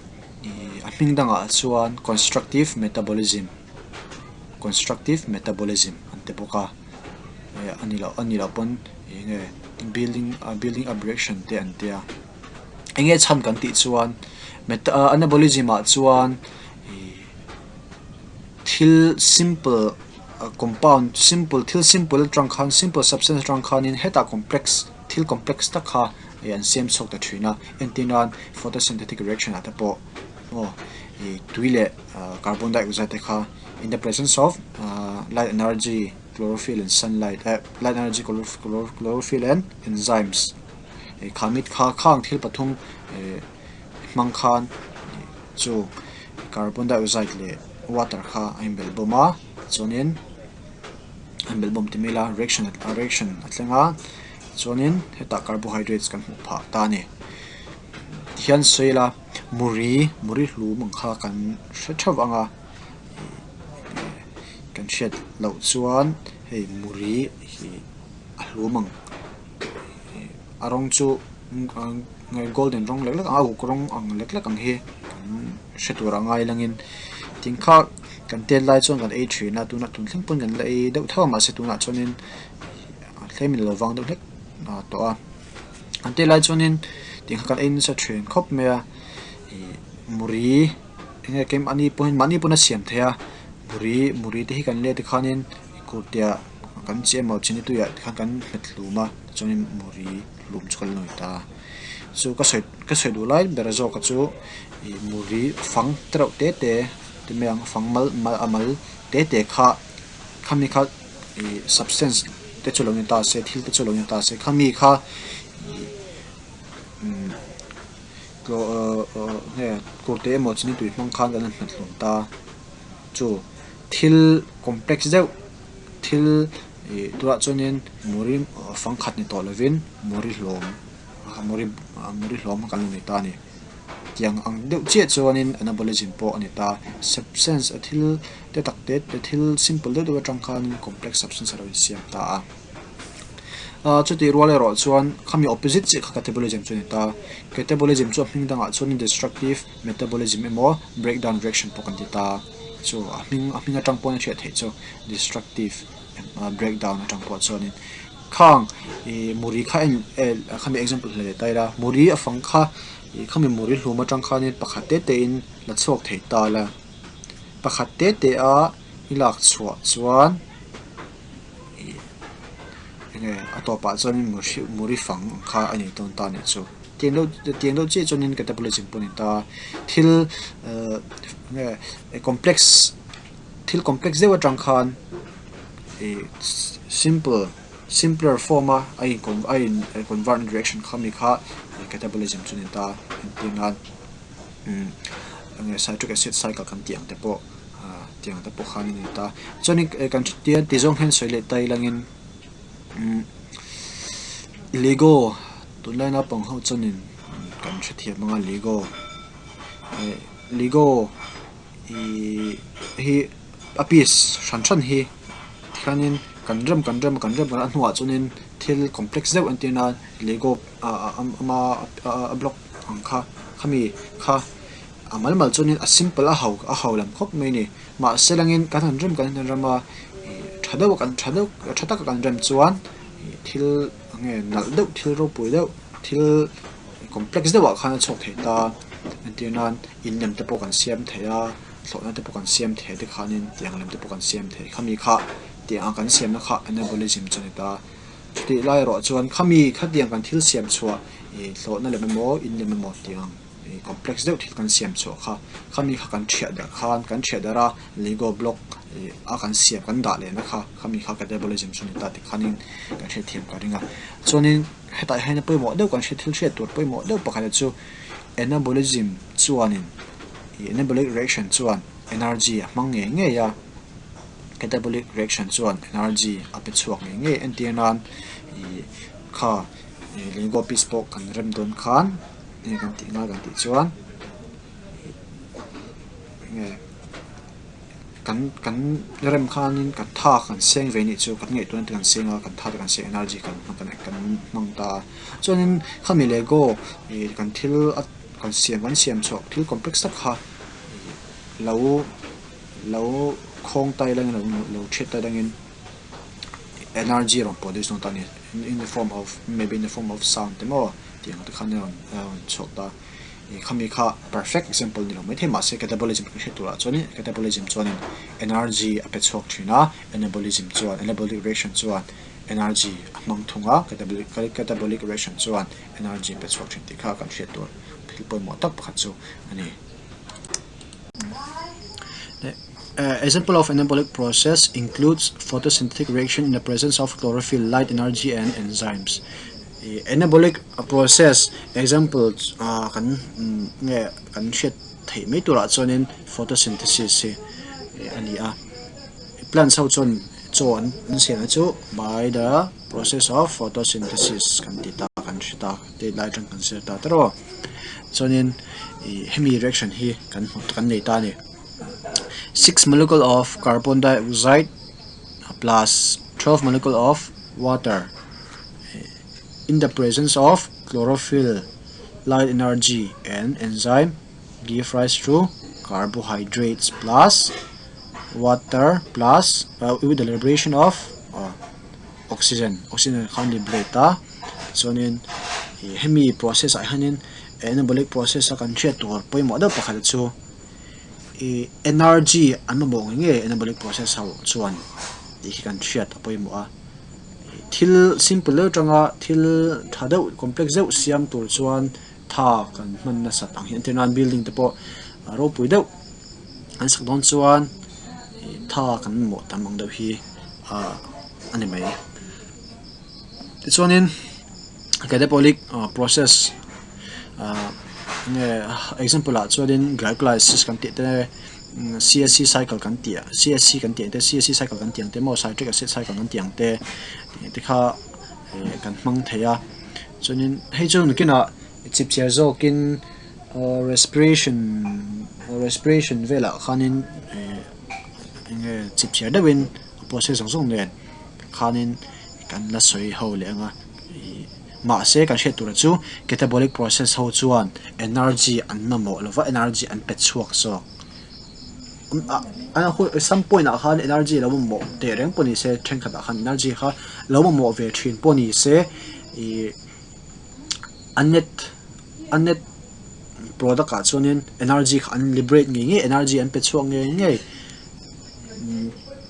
ih a hming dangah chuan constructive metabolism, constructive metabolism an ti bawk a. Eh a ni loh a ni loh pawn enge building building up reaction te an tia. Enge chhan kan tih chuan meta anabolism ah chuan ih. Thil simple compound simple thil simple atang khan simple substance atang khanin hetah complex thil complex tak kha ih an siam chhuak ta thin a entir nan photosynthetic reaction ah te pawh aw ih tui leh carbon dioxide te kha in the presence of light energy chlorophyll and sunlight eh light energy chlorophyll and enzymes ih kha mit kha khang thil pathum eh hmang khan chu carbon dioxide leh water kha a inbelh bawm a. Chuanin an belhbawm ti mai ila reaction reaction a thleng a chuanin hetah carbohydrates kan hmuh phah ta a ni. Tihian sawi ila muri muri hlum ang kha kan hre theuh ang a kan hriat loh chuan hei muri hi a hlum ang a rawng chu golden rawng lek lek ang a uk rawng ang lek lek ang hi kan hre tur a ngai langin tin kha kan tet lai chuan kan ei thin a tunah tun thleng pawn kan la ei deuh tho a mahse tunah chuanin tlem in a lo vang deuh hlek tawh a kan tet lai chuanin tin kha kan ei nasa thin khawp mai a ih muri eng nge keimahni pawhin mahni pawn a siam theih a muri muri te hi kan let tikhanin kurtiah kan chi emaw chini tuiah tikhan kan hmet hlum a tichuanin muri hlum chu kan lawi ta chu ka sawi ka sawi duh lai ber zawk a chu ih muri fang te reuh te te ti mai ang fang mal mal a mal te te kha khami kha ih substance te chu lo ni ta se thil te chu lo ni ta se khami kha ih umm nge kurte emaw chini tui hmang khan kan han hmet hlum ta chu thil complex deuh thil ih tunah chuanin muri fang khat ni tawh lovin muri hlawm muri muri hlawm kan la nei ta a ni. Tiang ang deuh chiah chuanin anabolism pawh a ni ta. Substance a thil te tak te te thil simple deuh deuh atang khanin complex substance a lo insiam ta a. Ah chutih rual erawh chuan khami opposite chiah kha catabolism chu a ni ta. Catabolism chu a hming dangah chuanin destructive metabolism emaw breakdown reaction pawh kan ti ta. Chu a hming a hming atang pawn a hriat theih chu destructive breakdown atang pawh chuanin khang ih muri kha en khami example hle leh ta ila muri a fang kha ih khami muri hlum atang khanin pakhat te te in la chhuak thei ta la pakhat te te a i lak chhuah chuan ih enge a tawpah chuanin muri fang ang kha a ni dawn ta a nih chu tiang deuh tiang deuh chiah chuanin catabolism pawh a ni ta thil ehh enge complex thil complex deuh atang khan ih simple simpler form a a in a in convert na reaction kha mi kha catabolism chu a ni ta entir nan umm enge citric acid cycle kan tih ang te pawh ah tiang te pawh khan a ni ta chuanin kan tia ti zawng hian sawi leh ta ilangin umm lego tunlai naupang ho chuanin kan hrethiam anga lego eh lego Ihh hi a piece hran hran hi tikhanin kan rem kan rem kan rem a hnuah chuanin thil complex deuh entir nan lego ah ama a block ang kha khami kha a mal mal chuanin a simple a ho a ho lam khawp mai a ni mahse langin kan han rem kan han rem a ih tha deuh a kan tha deuh tha taka kan rem chuan ih thil eng nge nalh deuh thil ropui deuh thil complex deuh ah khan a chhuak thei ta entir nan in lem te pawh kan siam thei a thlawhna te pawh kan siam thei te khanin tiang lem te pawh kan siam thei khami kha tiang ang kan siamna kha anabolism chu a ni ta chutih lai erawh chuan khami khatiang kan thil siam chhuah ih thlawhna lem emaw in lem emaw tiang ih complex deuh thil kan siam chhuah kha khami kha kan thiah darh khan kan thiah darh a lego block ih a kan siam kan dah lehna kha khami kha catabolism chu a ni ta tikhanin kan hriatthiam ka ring a chuanin. Hetah hian pawimawh deuh kan hriat thil hriat tur pawimawh deuh pakhat chu anabolism chuanin ih anabolic reaction chuan energy a hmang ngei ngei a, catabolic reaction chuan energy a pe chhuak ngei ngei entir nan ih kha ih lego piece pawh kan rem dawn khan enge kan tih ngai kan tih chuan ih enge. Kan kan rem khanin kan tha kan seng ve nih chu kan ngaihtuahna te kan seng a kan tha te kan seng energy kan hmang kan kan hmang ta a chuanin khami lego ih kan thil a kan siam kan siam chhuah thil complex tak kha ih lo lo khawng tai langin lo lo thiat tai langin energy rawn produce dawn ta a ni in the form of maybe in the form of sound te maw tih ang te khan a rawn a rawn chhuak ta. Ih khami kha perfect example ni lo maithei mahse catabolism kan hriat turah chuanin catabolism chuanin energy a pe chhuak thin a anabolism chuan anabolic reaction chuan energy a hmang thung a catabolic catabolic reaction chuan energy a pe chhuak thin tih kha kan hriat tur thil pawimawh tak pakhat chu a ni. Example of anabolic process includes photosynthetic reaction in the presence of chlorophyll, light energy and enzymes. Ih anabolic process example ah kan nge kan hriat theih mai turah chuanin photosynthesis hi a ni a. Plants ho chuan chaw an siam na chu by the process of photosynthesis kan ti ta kan hre ta date lai atang kan zir ta ta rawh. Chuanin ih hemi reaction hi kan hmu kan nei ta a ni. Six molecule of carbon dioxide plus 12 molecule of water in the presence of chlorophyll light energy and enzyme give rise to carbohydrates plus water plus with the liberation of oxygen oxygen kha an liberate a chuanin ih hemi process ah hianin anabolic process a kan hriat tur pawimawh deuh pakhat chu ih energy an mamawh ngei ngei anabolic process ho chuan tih hi kan hriat a pawimawh a thil simple deuh atanga thil tha deuh complex deuh siam tur chuan tha kan hman nasat ang hi entir nan building te pawh ropui deuh an sak dawn chuan ih tha kan mamawh tam ang deuh hi ah a ni mai. Tichuanin catabolic process ah nge example ah chuanin glycolysis kan tih te C_S_C cycle kan tih C_S_C kan tih ang te C_S_C cycle kan tih ang te emaw citric acid cycle kan tih ang te te kha ih kan hmang thei a chuanin hei chu nakinah chipchiar zawkin. Aw respiration respiration velah khanin eh eng nge chipchiar deuhin a process zawng zawng nen khanin kan la sawi ho leh ang a ih mahse kan hriat turah chu catabolic process ho chuan energy an mamawh lova energy an pe chhuak zawk some point ah khan energy lo mamawh teh reng pawh ni se thenkhat ah khan energy kha lo mamawh ve thin pawh ni se ih a net. A net product ah chuanin energy kha an liberate ngei ngei energy an pe chhuak ngei ngei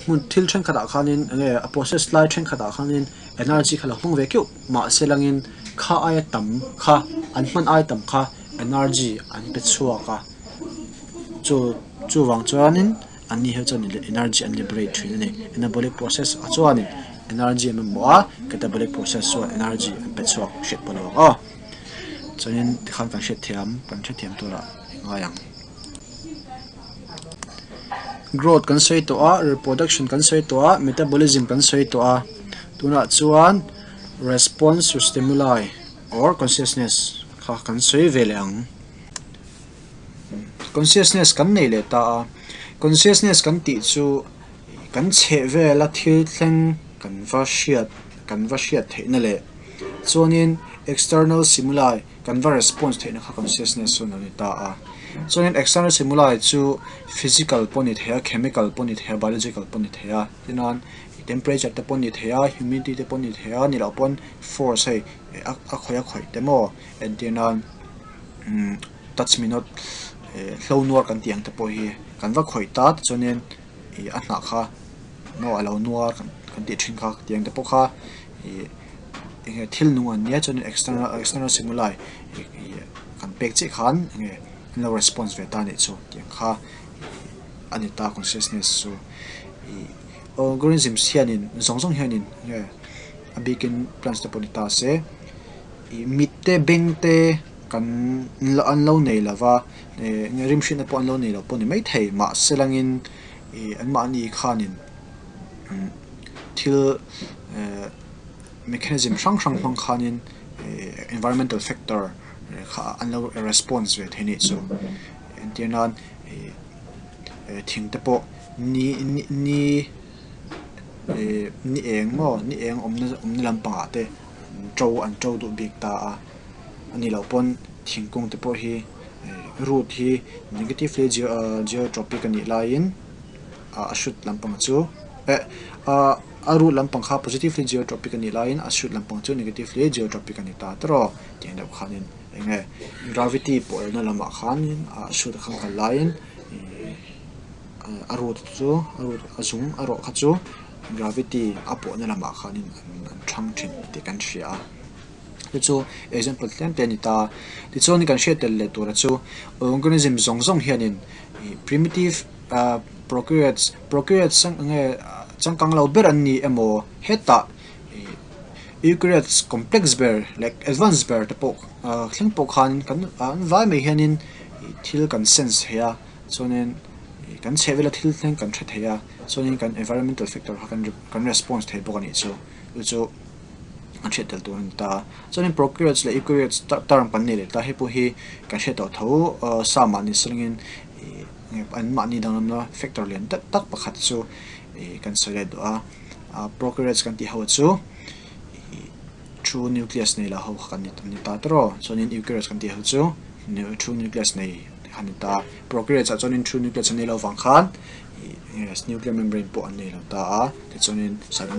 hmun thil thenkhat ah khanin eng nge a process lai thenkhat ah khanin energy kha lo hmang ve keuh mahse langin kha aia tam kha an hman aia tam kha energy an pe chhuak a chu chuvang chuanin an ni hi chuan energy an liberate thin a ni anabolic process ah chuanin energy an mamawh a catabolic process chuan energy an pe chhuak hriat pawh lo ang aw. Chuanin tikhan kan hriatthiam kan hrethiam turah i ngai ang. Growth kan sawi tawh a, reproduction kan sawi tawh a, metabolism kan sawi tawh a, tunah chuan response to stimuli or consciousness kha kan sawi ve leh ang. Consciousness kan nei leh ta a, consciousness kan tih chu kan chheh vela thil thleng kan va hriat kan va hriat theihna leh Chuanin external stimuli kan va response theihna kha consciousness chu a lo ni ta a. Chuanin external stimuli chu physical pawh a ni thei a, chemical pawh a ni thei a, biological pawh a ni thei a. Tichuan temperature te pawh a ni thei a, humidity te pawh a ni thei a, ni loh pawn force hei a khawih a khawih te maw entir nan umm touch me not hlo nuar kan tih ang te pawh hi kan va khawih ta tichuanin ih a hnah kha maw a lo nuar kan tih thin kha tiang te pawh kha ih eng nge thil nung an nia chuanin external external stimuli ih kan pek chiah khan eng nge an lo response ve ta anih chu tiang kha a ni ta consciousness chu ih organisms hianin zawng zawng hianin eng nge a bikin plants te pawh ni ta se ih mit te beng te kan an lo nei lo va ih eng nge rimhriatna pawh an lo nei lo pawh a ni maithei mahse langin ih anmahni khanin thil eh mechanism hrang hrang hmang khanin eh environmental factor kha an lo response ve thei anih chu entir nan ih thing te pawh ni ni ni eh ni eng maw ni eng awmna awmna lampangah te an to an to duh bik ta a anih loh pawn thingkung te pawh hi root hi negatively geotropic anih laiin a shoot lampang chu eh a root lampang kha positively geotropic anih laiin a shoot lampang chu negatively geotropic a ni ta tawrh tih ang deuh khanin eng nge gravity pawh elna lamah khanin a shoot a khan kal laiin ih a root chu a root a zung a rawh kha chu gravity a pawhna lamah khanin an thlang thin tih kan hria a. Chu chu example tlem te a ni ta. Tichuan kan hriat tel leh tura chu organism zawng zawng hianin ih primitive ah prokaryotes prokaryotes ang nge changkang lo ber an ni emaw hetah ih eukaryotes complex ber leh advance ber te pawh ah thleng pawh khan kan an vai mai hianin ih thil kan sense thei a chuanin ih. Kan chhehvela thil thleng kan hre thei a, chuanin kan environmental factor kha kan kan response thei bawk a nih chu. Chu chu an hriat tel tur a ni ta. Chuanin prokaryotes leh eukaryotes term kan nei leh ta, hei pawh hi kan hriat tawh tho sa mahni selangin ih an mahni danglamna factor lian tak tak pakhat chu ih kan sawi leh duh a. Prokaryotes kan tih ho chu ih true nucleus nei lah ho kha kan ni ta tawrh aw. Chuanin eukaryotes kan tih ho chu true nucleus nei kha an ni ta. Prokaryotes ah chuanin true nucleus an nei lo vang khan ih nuclear membrane pawh an nei lo ta a. Tichuanin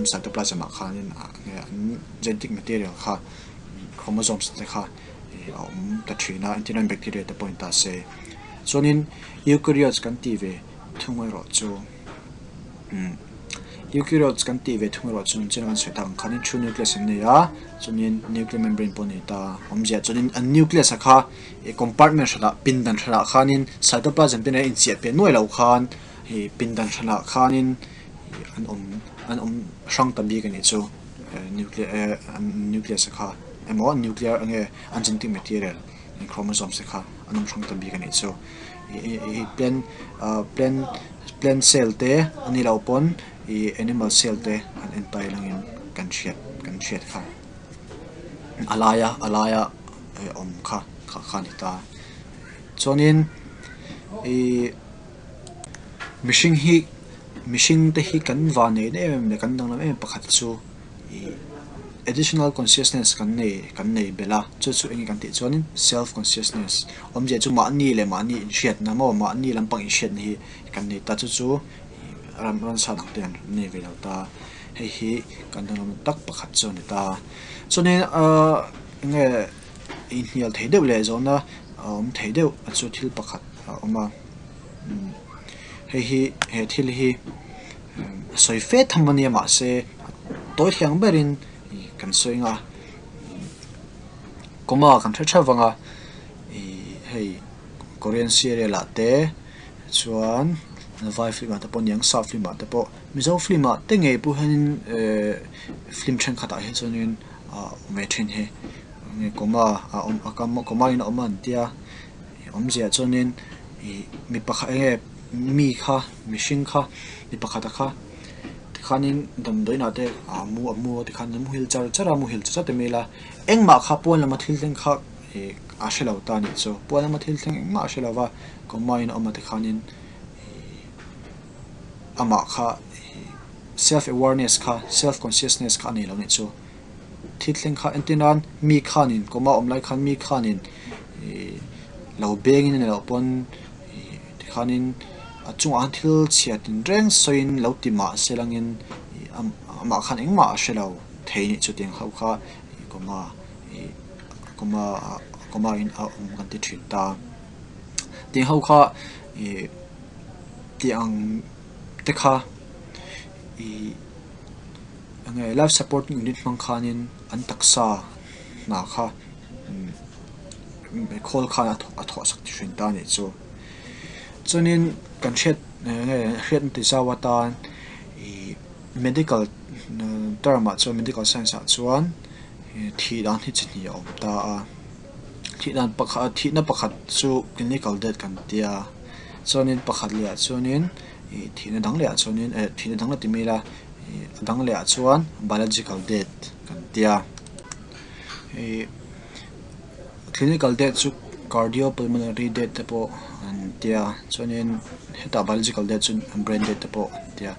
cytoplasm ah khanin an genetic material kha chromosomes te kha ih a awm ta thin a entirnan bacteria te pawh in ta se. Chuanin eukaryotes kan tih ve thung erawh chu umm eukaryotes kan tih ve thung erawh chu chuan kan sawi tak ang khanin true nucleus an nei a chuanin nuclear membrane pawh a nei ta awmzia chuanin an nucleus a kha ih compartment hranah pindan hranah khanin cytoplasm te nen a inchiah piah nuai loh khan ih pindan hranah khanin an awm an awm hrang ta bik a nih chu nuclear eh nucleus a kha emaw nuclear enge an genetic material chromosomes te kha an awm hrang ta bik a nih chu ih ih plant ah plant plant cell te a ni loh pawn ih animal cell te an en tai langin kan hriat kan hriat kha a laia a laia awm kha kha kha a ni ta chuanin ih mihring hi mihring te hi kan van nei em em leh kan danglam em em pakhat chu ih additional consciousness kan nei kan nei belh a chu chu eng nge kan tih chuanin self consciousness awmzia chu mahni leh mahni inhriatna maw mahni lampang inhriatna hi kan nei ta chu chu ih ram ransa dang te an nei ve lo ta hei hi kan danglam tak pakhat chu a ni ta chuanin ahh eng nge inhnial thei deuh leh zawhna a awm thei deuh a chu thil pakhat a awm a hei hi he thil hi sawi fe tham a nia mahse tawi thiang berin kan sawi ang a comma kan hre theuh vang a ih hei korean serial ah te chuan vai film ah te pawh aniang sap film ah te pawh mizo film ah te ngei pawh hianin ehh film thenkhat ah hi chuanin a awm ve thin hi comma a awm comma in a awm a an tia. Awmzia chuanin ih mi pakhat eng nge mi kha mihring kha mi pakhata kha tikhanin damdawiinah te a mu a mu a tikhan a muhil char char a muhil char char ta mai ila engmah kha pawn lama thil thleng kha ih a hre lo ta a nih chu pawn lama thil thleng engmah a hre lo va comma in a awm a tikhanin ih amah kha ih self awareness kha self consciousness kha a nei lo a nih chu. Thil thleng kha entir nan mi khanin kawma awm lai khan mi khanin ih lo bengin a ni loh pawn ih tikhanin a chungah khan thil chhia tin reng sawiin lo ti mah se langin ih amah khan engmah a hre lo thei nih chu tiang ho kha ih kawma ih kawma ah kawma in a awm kan ti thin ta tiang ho kha ih tiang te kha ih. Enge life support unit hmang khanin an taksa hna kha khawl khan a thawh a thawh sak thin ta a nih chu. Chuanin kan hriat enge hriatna ti zau atan ih medical term ah chuan medical science ah chuan thih dan hi chi hnih a awm ta a. Thih dan pakhat thihna pakhat chu clinical death kan tia chuanin pakhat leh ah chuanin ih thihna dang leh ah chuanin eh thihna dang la ti mai ila. Ih a dang leh ah chuan biological death kan tia ih clinical death chu cardiopulmonary death te pawh an tia chuanin hetah biological death chu brain death te pawh an tia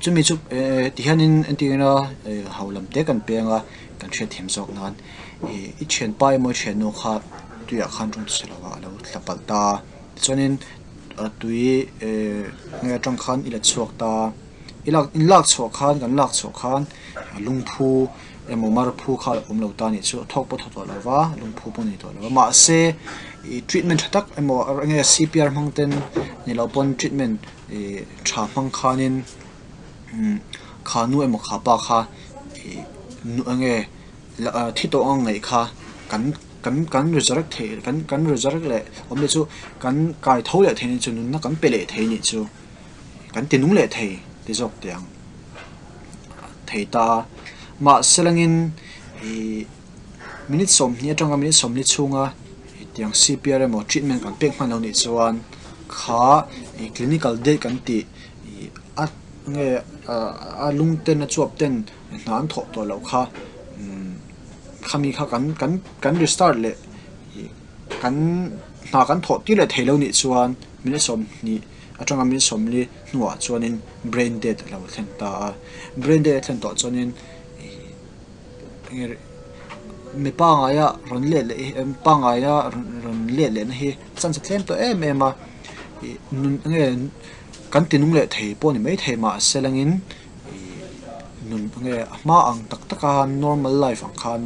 chumi chu eh tihianin entirna eh ho lam te kan peng a kan hriatthiam zawk nan ih i thianpa emaw i thiannu kha tuiah khan rawng chhe lo ah a lo tla palh ta tichuanin a tui eh nge atang khan i la chhuak ta. I lak in lak chhuah khan kan lak chhuah khan lungphu emaw marphu kha a awm lo ta anih chu a thawk pawh a thaw tawh lo va lungphu pawh a nei tawh lo va mahse ih treatment tha tak emaw eng nge C P R hmang ten ni loh pawn treatment ih tha hmang khanin umm kha nu emaw kha pa kha ih eng nge thi tawh ang ngaih kha kan kan kan resurrect thei kan kan resurrect leh awm leh chu kan kai tho leh thei anih chu nunna kan pe leh thei anih chu. Kan ti nung leh thei ti zawk teh ang thei ta a mahse langin ih minute 20 atanga minute 40 chhunga tiang C P R emaw treatment kan pek hman lo nih chuan. kha ih clinical death kan tih ih a nge a lung ten a chuap ten hna an thawh tawh loh kha umm khami kha kan kan kan restart leh ih kan hna kan thawh tir leh thei lo nih chuan minute 20 atanga minute 40 hnuah chuanin brain death a lo thlen ta a brain death a thlen tawh chuanin ih mi pangaia rawn let leh hi pangaia rawn let leh na hi chance a tlem tawh em em a ih nun enge kan ti nung leh thei pawh a ni maithei mahse langin ih nun enge a hma ang tak tak a normal life ang khan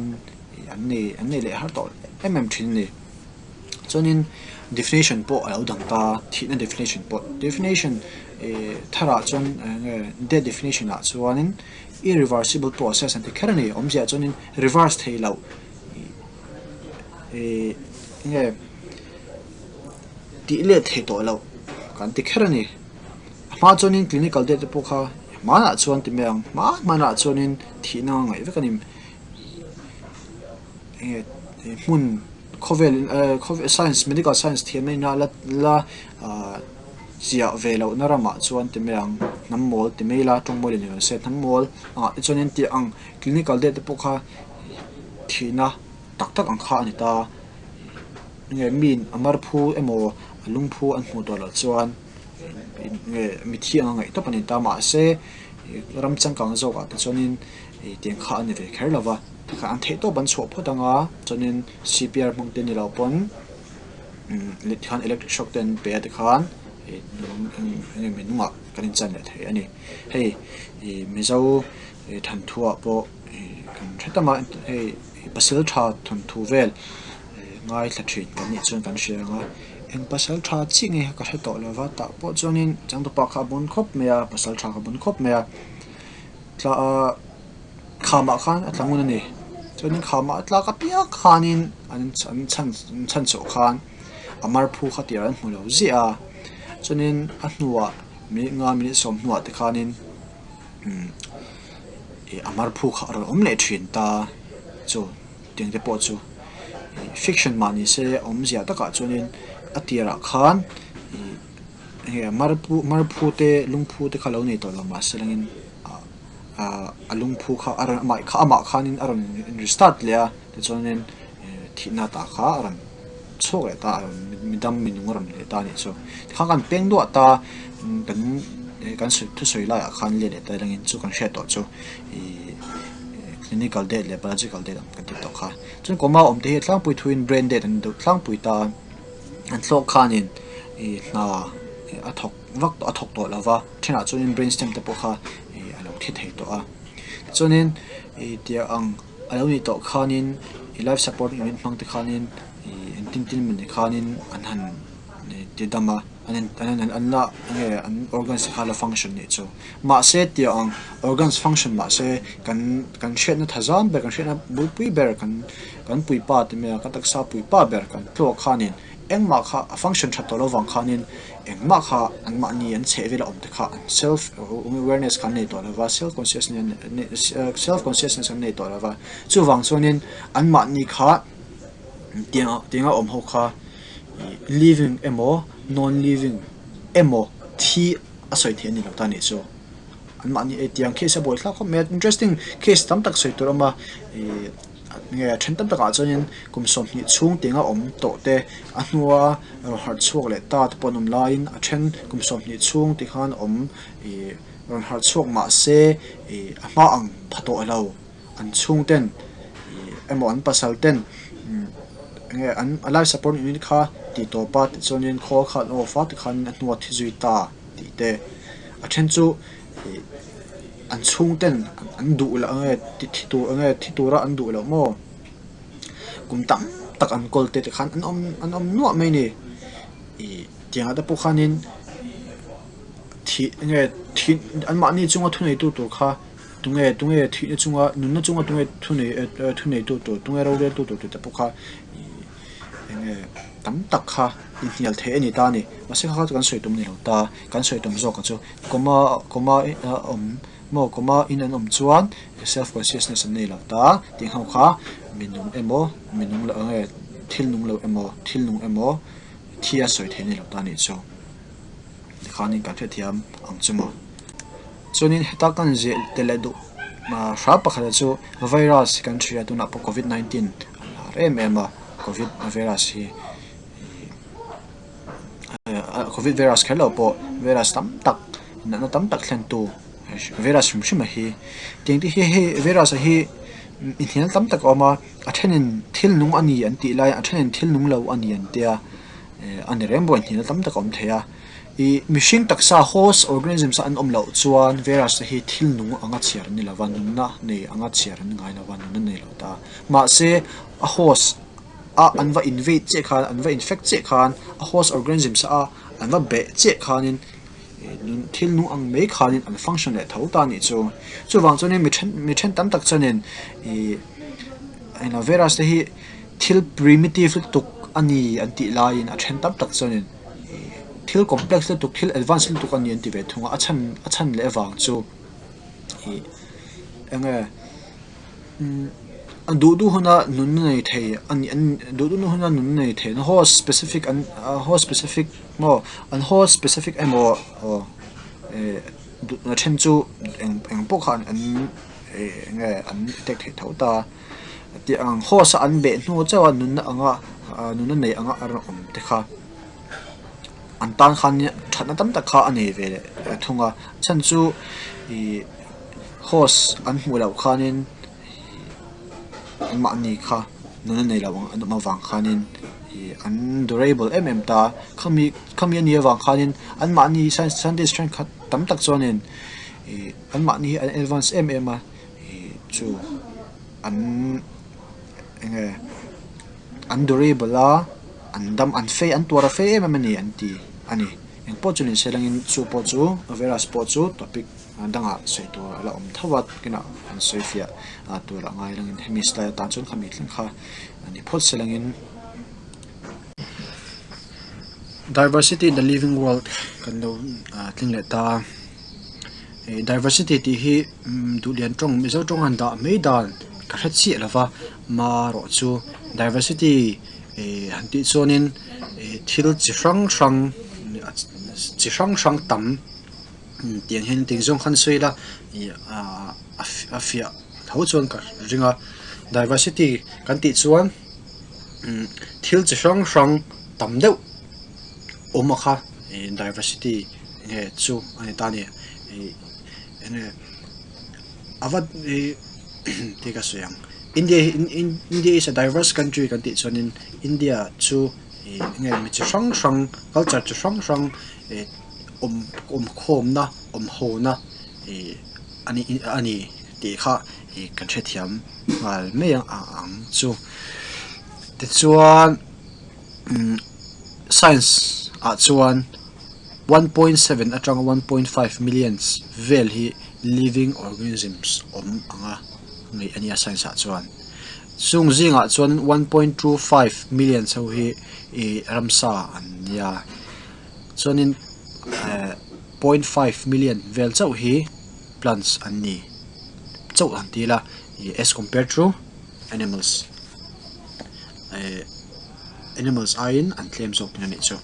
ih an nei an nei leh har tawh em em thin a ni chuanin definition pawh a lo dang ta thihna definition pawh definition ih tharah chuan enge death definition ah chuanin. Irreversible process an ti kher a ni. Awmzia chuanin reverse theih loh ih enge tih let theih tawh loh kan ti kher a ni. A hma chuanin clinical death te pawh kha hmanah chuan ti mai ang hma hmanah chuanin thihna a ngaih vek a ni. Enge hmun khawvel eh science medical science thiamna ina la la ah. Chiah ve lohna ramah chuan ti mai ang, hnam mawl ti mai ila tawng mawi leh ni lo se, hnam mawl angah te chuan tih ang clinical death te pawh kha thihna tak tak ang kha a ni ta. Nge miin a mar phu emaw a lung phu an hmuh tawh loh chuan nge mithi anga ngaih tawp a ni ta. Mahse ram changkang zawkah te chuanin tiang kha a ni ve kher lo va, tikhan an theih tawp an chhuah phawt anga chuanin C_P_R hmang te ni lo pawn. Tikhan electric shock te an pe a tikhan eng emaw nungah kan inchan leh thei a ni. Hei ih Mizo thanthuah pawh ih kan hre tam a hei pasal tha thawnthu vel ngaithla thin kan nih chuan kan hria ang a, eng pasal tha chiah nge ka hre tawh lo va tah pawh chuanin changtupa kha a bun khawp mai a pasal tha kha a bun khawp mai a tla ah. Khamah khan a tla ngun a ni. Chuanin khamah a tlak apiang khanin an an chhan an chhan chhuah khan a mar phu kha tir an hmu lo ziah a. Chuanin a hnuah minute nga minute 10 hnuah te khanin umm ih a mar phu kha a rawn awm leh thin ta chu tiang te pawh chu ih fiction mah ni se awmzia takah chuanin a tirah khan ih enge mar phu mar phu te lung phu te kha lo nei tawh lo mahse langin ah. Ahh a lungphu kha a rawn amah kha amah khanin a rawn restart leh a tichuanin thihna tah kha a rawn chhuak leh ta a rawn midang minung a rawn leh ta a nih chu tikhan kan peng duah ta kan kan thusawi laiah khan let leh ta rengin chu kan hriat tawh chu ihh clinical death leh biological death ang kan tih tawh kha chuan coma awm te hi tlangpui thuin brain death an deuh tlangpui ta an thlawk khanin ih hna a thawk vak a thawk tawh lo va thenah chuanin brain stem te pawh kha ih a lo thi thei tawh a tichuanin ih tiang ang a lo nih tawh khanin ih life support unit hmang te khanin ih engtin tin emaw ni khanin an han ih ti dam a an an an la enge an organs te kha la function nih chu mahse tiang ang organs function mahse kan kan hriatna tha zam ber kan hriatna bulpui ber kan kan puipa ti mai a kan taksa puipa ber kan tluak khanin Engmah kha a function that tawh lo vang khanin engmah kha anmahni an chheh vela awm te kha an self awareness kha an nei tawh lo va, self consciousness self consciousness an nei tawh lo va. Chuvang chuanin anmahni kha tiang tianga awm ho kha living emaw non living emaw thi a sawi theih a ni lo ta nih chu. Anmahni ei tiang case a buaithlak khawp mai a, interesting case tam tak sawi tur a awm a ih. Nge a then tam takah chuanin kum 20 chhung tianga awm tawh te a hnua rawn harh chhuak leh ta te pawh an awm laiin a then kum 20 chhung ti khan awm ih rawn harh chhuak mah se ih a hma ang pha tawh lo an chhung ten ih emaw an pasal ten nge an a life support unit kha tih tawp a tichuanin khawl kha an off a tikhan a hnua thi zui ta tih te a then chu ih. An chhungten an duh loh ange ti thi tur ange thi tura an duh loh maw? Kum tam tak an kawl te te khan an awm an awm nuah mai a ni. Ih tiangah te pawh khanin thih enge thih anmahni chunga thuneitu tur kha tunge tunge thihna chunga nunna chunga tunge thunei thuneitu tur tunge roreltu tur tih te pawh kha ih enge tam tak kha inhnial theih a ni ta a ni. Mahse kha kha chu kan sawi tum a ni lo ta kan sawi tum zawk a chu. Coma coma a awm maw coma in an awm chuan self consciousness an nei lo ta tih ho kha mi nung emaw mi nung loh enge thil nung loh emaw thil nung emaw thi a sawi theih a ni lo ta nih chu. khanin kan hrethiam ang chu maw. Chuanin heta kan ziah tel leh duh hram pakhat chu virus hi kan hria tunah pawh covid 19 a lar em em a covid virus hi covid virus kher lo pawh virus tam tak natna tam tak thlen tu virus hrim hrim a hi tiang te hi hei virus a hi inhnial tam tak a awm a a thenin thil nung a ni an tih lai a thenin thil nung lo a ni an tia a ni reng bawk a inhnial tam tak a awm thei a. Ih mihring taksa host organisms a an awm loh chuan virus te hi thil nung anga chhiar an ni lova nunna nei anga chhiar an ngai lova nunna nei lo ta. Mahse a host a an va invade chiah khan an va infect chiah khan a host organisms a an va beh chiah khanin ih thil nung ang mai khanin an function leh tho ta a nih chu. Chuvang chuanin mi then mi then tam tak chuanin ih englo virus te hi thil primitive lutuk a ni an tih laiin a then tam tak chuanin. Thil complex lutuk thil advance lutuk a ni an ti ve thung a a chhan a chhan leh avang chu ih eng nge umm a duh duh huna nunna nei thei a nih an duh duh huna nunna nei thei an host specific an host specific maw an host specific emaw aw eh a then chu eng eng pawh kha an eh eng nge an attack thei tho ta tih ang host a an beh hnu chauh a nunna anga nunna nei anga a rawn awm te kha. An tan khan thatna tam tak kha a nei ve leh thung a chhan chu ih host an hmuh loh khanin anmahni kha nuna nei lo ang an awm avang khanin ih an durable em em ta khami khami a nih avang khanin anmahni scientist thenkhat tam tak chuanin ih anmahni hi an advance em em a ih chu an eng nge an durable a. An dam an fei an tuar a fei em em a ni an ti a ni. Eng pawh chu ni se langin chu pawh chu virus pawh chu topic dangah sawi tur a la awm tho a kinah an sawi fiah tur a ngai langin hemi slide atan chuan khami thleng kha a ni phawt se langin Diversity in the living world kan lo tling leh ta a. Diversity tih hi duhlian tawng Mizo tawng han dah mai dan ka hre chiah lova marawh chu diversity Ih han tih chuanin ih thil chi hrang hrang chi hrang hrang tam tiang hian tin zawng khan sawi ila ih ah a fiah tho chuan ka ring a diversity kan tih chuan umm thil chi hrang hrang tam deuh awm a kha ih diversity nge chu a ni ta a ni ih eng nge a va ih tih ka sawi ang. India hi India is a diverse country kan tih chuanin India chu ih eng nge mi chi hrang hrang culture chi hrang hrang ih awm awm khawmna awm hona ih a ni a ni tih kha ih kan hrethiam nghal mai ang chu tichuan umm science ah chuan 1.7 atanga 1.5 millions vel hi living organisms awm ang a ngaih a nia science ah chuan. Chung zingah chuan 1.25 millions ho hi ih ramsa an nia chuanin eh 0.5 million vel chauh hi plants an ni chauh han ti ila ih as compared to animals eh. Animals aiin an tlem zawk thin a nih chu.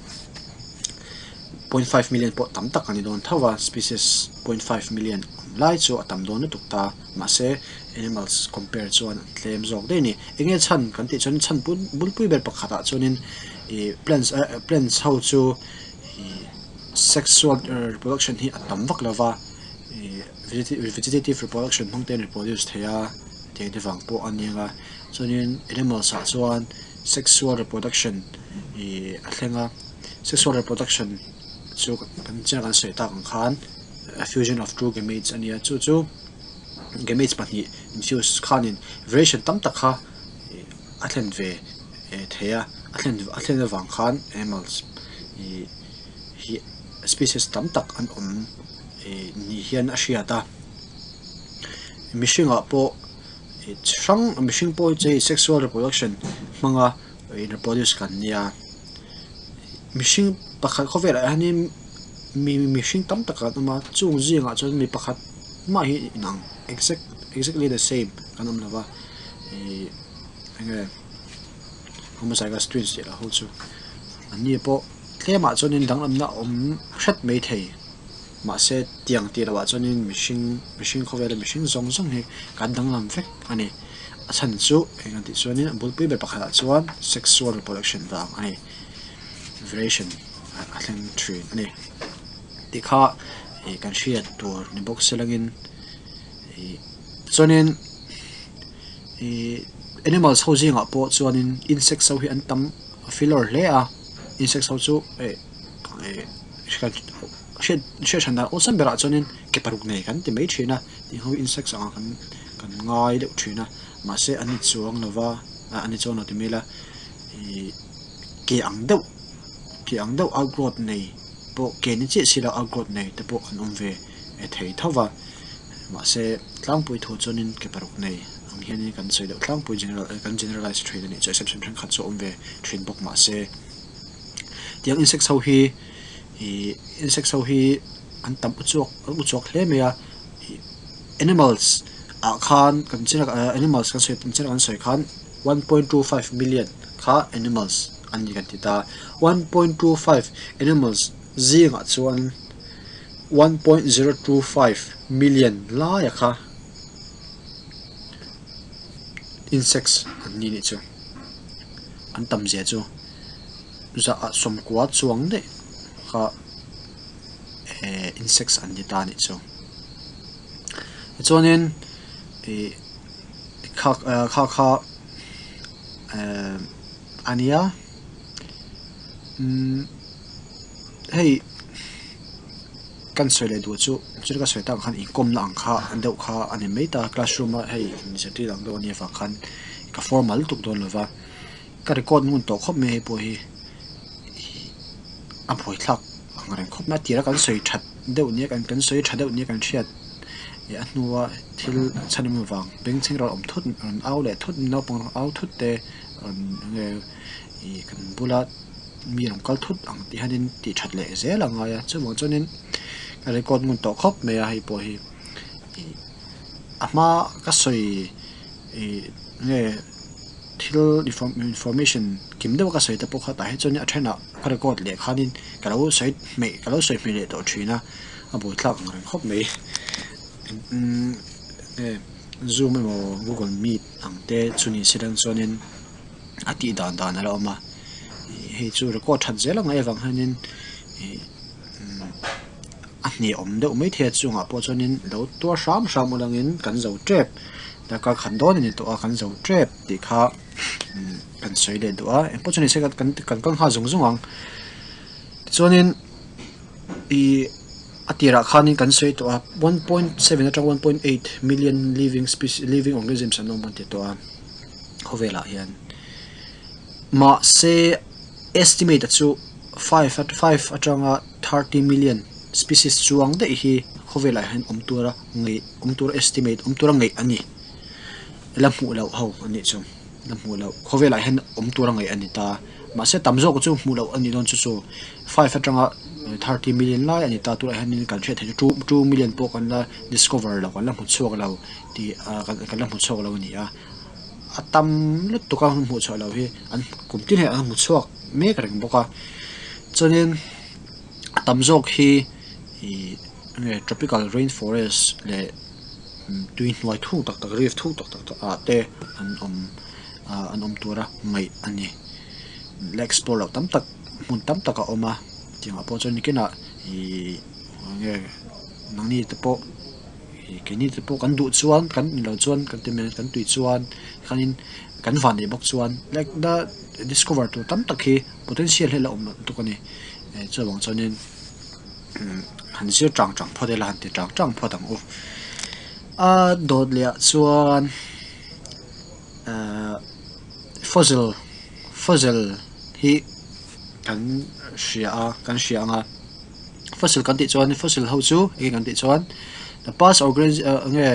0.5 million pawh tam tak a ni dawn tho a, species 0.5 million awm lai chu a tam dawn lutuk ta. Mahse, animals compare chuan an tlem zawk daih a ni. Eng nge chhan kan tih chuan chhan bulpui ber pakhatah chuanin ih plants eh plants ho chu ih sexual reproduction hi a tam vak lo va, ih vegetative reproduction hmang te an reproduce thei a tih te vang pawh a ni ang a. Chuanin animals ah chuan sexual reproduction ih a thleng a, sexual reproduction chu kan chiang kan sawi tak ang khan a fusion of two gametes a nia chu chu gametes pahnih in fuse khanin variation tam tak kha ih a thlen ve thei a, a thlen a thlen avang khan animals ih hi species tam tak an awm ih ni hian a hriat a, mihringah pawh. Chi hrang mihring pawh hi chei sexual reproduction hmanga in reproduce kan nia mihring pakhat khawvelah hianin mi mihring tam tak an awm a chung zingah chuan mi pakhat mah hi inang exact exactly the same kan awm lova ihh eng nge homozygous twins tih lah ho chu an ni pawh. Tlemah chuanin danglamna a awm hret mai thei. Mahse tiang tih lohah chuanin mihring mihring khawvela mihring zawng zawng hi kan danglam vek a ni. A chhan chu eng an tih chuanin a bulpui ber pakhatah chuan sexual reproduction vang a ni. Variation a thleng thin a ni. Tih kha ih kan hriat tur ni bawk se langin ih chuanin ih animals ho zingah pawh chuanin insects ho hi an tam filawr hle a insects ho chu eh eh hriat hriat hran dan awlsam berah chuanin ke paruk nei kan ti mai thin a tih ho insects angah kan kan ngai deuh thin a mahse an ni chuang lova ah an ni chuang lo ti mai ila ih ke ang deuh ke ang deuh outgrowth nei pawh ke ni chiah si lo outgrowth nei te pawh an awm ve thei tho va mahse tlangpui thu chuanin ke paruk nei ang hianin kan sawi deuh tlangpui general kan generalize thin a nih chu exception thenkhat chu a awm ve thin bawk mahse tiang insects ho hi ih insects ho hi an tam uchuak an uchuak hle mai a ih animals ah khan kan chin ah animals kan sawi chin kan sawi khan 1.25 million kha animals an ni kan ti ta 1.25 animals zingah chuan 1.025 million laia kha insects an ni nih chu an tam zia chu zah ah sawmkua chuang daih kha eh insects an ni ta nih chu tichuanin ih kha kha kha eh a nia umm hei kan sawi leh duh chu chu ka sawi tak ang khan inkawmna ang kha deuh kha a ni mai ta classroom a hei inzirtir ang deuh a nih avang khan ka formal lutuk dawn lo va ka record ngun tawh khawp mai hei pawh hi a buaithlak ang reng khawp mai a tira kan sawi that deuh nia kan kan sawi tha deuh nia kan hriat ih a hnua thil chhan em avang bengchheng rawn awm thut rawn au leh thut naupang rawn au thut te rawn eng nge ih kan bula mi rawn kal thut ang tih hianin tih that leh zel a ngai a chuvang chuanin ka record ngun tawh khawp mai a hei pawh hi ih a hma ka sawi ih nge thil information kim deuh a ka sawi te pawh kha tah hi chuan a thenah ka record leh khanin ka lo sawi hmeih ka lo sawi hmeih leh tawh thin a a buaithlak ang reng khawp mai umm nge zoom emaw google meet ang te chu ni se lang chuanin a tih dan dan a la awm a hei chu record that zel ang avang hianin ih a hneawm deuh maithei a chungah pawh chuanin lo tuar hram hram ulangin kan zo tep darkar khat dawn a ni tawh a kan zo tep tih kha kan sawi leh duh a engpawh chu ni se kan kan kal nghal zung zung ang tichuanin ih a tirah khanin kan sawi tawh a 1.7 atang 1.8 million living species living organisms an awm an ti tawh a khawvelah hian mahse estimate a chu 5 atanga 30 million species chuang daih hi khawvelah hian awm tura ngaih awm tura estimate awm tura ngaih a ni la hmuh loh ho a nih chu la hmuh loh khawvelah hian awm tura ngaih a ni ta mahse tam zawk chu hmuh loh a nih dawn chu chu five atanga 30 million lai a ni ta tunah hian kan hriat theih chu 2 million pawh kan la discover lo kan la hmu chhuak lo tih ah kan la hmu chhuak lo a ni a a tam lutuk a hmuh chhuah loh hi an kum tin hian an hmu chhuak mek reng bawk a chuanin a tam zawk hi ih enge tropical rain forest leh tui hnuai thuk tak tak reef thuk tak tak ah te an awm ah an awm tura ngaih a ni la explore loh tam tak hmun tam tak a awm a tiangah pawh chuan nikinah ih enge nangni te pawh ih keini te pawh kan duh chuan kan ni loh chuan kan ti mai kan tui chuan khanin kan van neih bawk chuan like the discover tur tam tak hi potential hi a la awm lutuk a ni chuvang chuanin han zir tang tang phawt ila han ti tang tang phawt ang u a dawt leh ah chuan ahh fossil fossil hi kan hria a kan hria ang a fossil kan tih chuan fossil ho chu enge kan tih chuan the past organism enge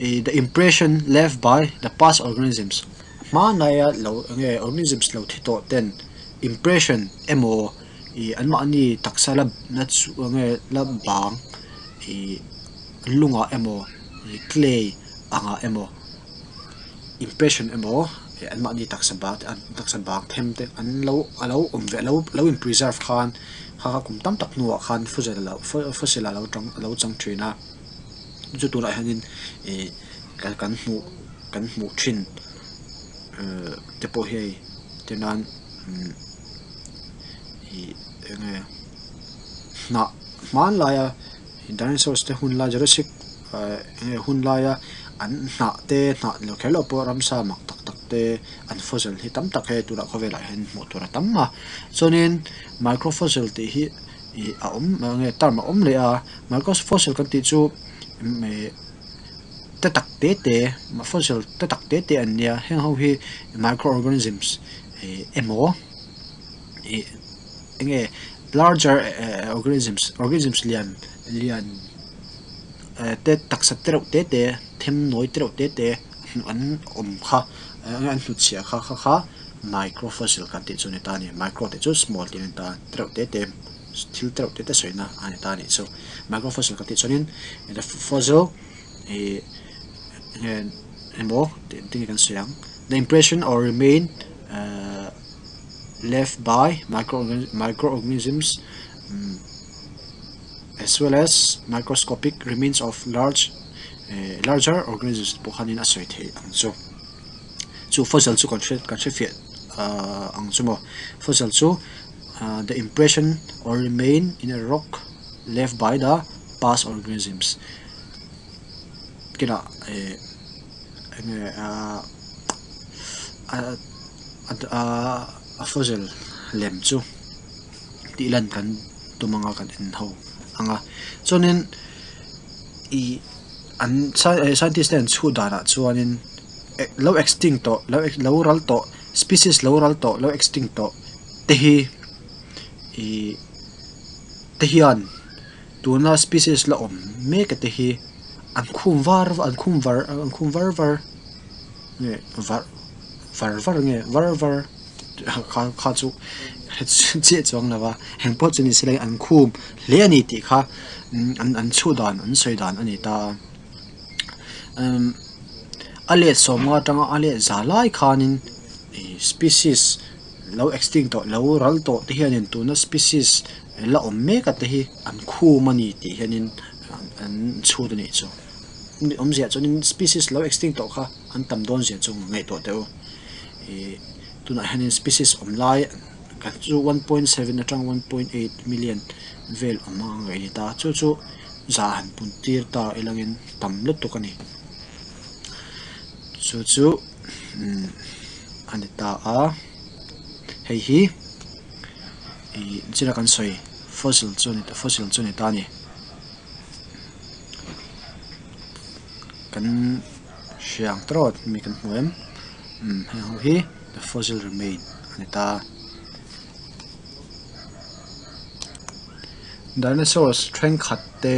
ih the impression left by the past organisms hmanlaia lo enge organisms lo thi tawh ten impression emaw ih anmahni taksa la la chu enge la bang ih lungah emaw ih clay angah emaw impression emaw eh anmahni taksa bak an taksa bak them te an lo a lo awm ve lo lo in preserve khan kha kha kum tam tak hnuah khan fossil a lo fossil a lo tang a lo chang thin a chu tunah hianin ih kan kan hmuh kan hmuh thin ehh te pawh hi hei entir nan umm ih eng nge hnah hmanlaia dinosaurs te hun lai jurassic eh eng nge hun laia an hnah te hnah lo kher loh pawh ramsa mak tak tak te an fossil hi tam tak hei tunah khawvelah hian hmuh tur a tam a chuanin micro fossil tih hi ih a awm eng nge term a awm leh a micro fossil kan tih chu ih te tak te te fossil te tak te te an nia heng ho hi micro organisms ih emaw ih eng nge larger organisms organisms lian lian eh te taksa te reuh te te them nawi te reuh te te an awm kha eng an hnutchhiah kha kha kha micro fossil kan tih chu a ni ta a ni micro tih chu small tih a ni ta te reuh te te thil te reuh te te sawina a ni ta a nih chu micro fossil kan tih chuanin the fossil ih emaw tih eng tin nge kan sawi ang the impression or remain ahh left by micro microorganisms as well as microscopic remains of large eh larger organisms pawh khanin a sawi theih ang chu chu fossil chu kan hre kan hre fiah ahh ang chu maw fossil chu ahh the impression or remain in a rock left by the past organisms kinah eh eng nge ahh ahh a fossil lem chu tih lan kan tum anga kan en ho ang a chuanin ih an scientist te an chhut danah chuanin lo extinct tawh lo lo ral tawh species lo ral tawh lo extinct tawh te hi ih te hian tuna species la awm mek a te hi an khum var an khum var an khum var var nge var var var nge var var kha kha chu chiah chuang lo va eng pawh chu ni se an khum hle a ni tih kha an an chhuh dan an sawi dan a ni ta a umm a let sawmnga atanga a let za lai khanin ih species lo extinct tawh lo ral tawh te hianin tuna species la awm mek a te hi an khum a ni tih hianin an chhut a nih chu awmzia chuanin species lo extinct tawh kha an tam dawn zia chu ngaihtuah teh u ih tunah hianin species awm lai kan chu 1.7 atang 1.8 million vel awm ang a ni ta chu chu za han pun tir ta ilangin tam lutuk a ni chu chu umm a ni ta a hei hi ih chila kan sawi fossil chu a ni fossil chu a ni ta a ni. Kan hria ang tawt mi kan hmu em umm heng ho hi the fossil remain a ni ta dinosaurs thenkhat te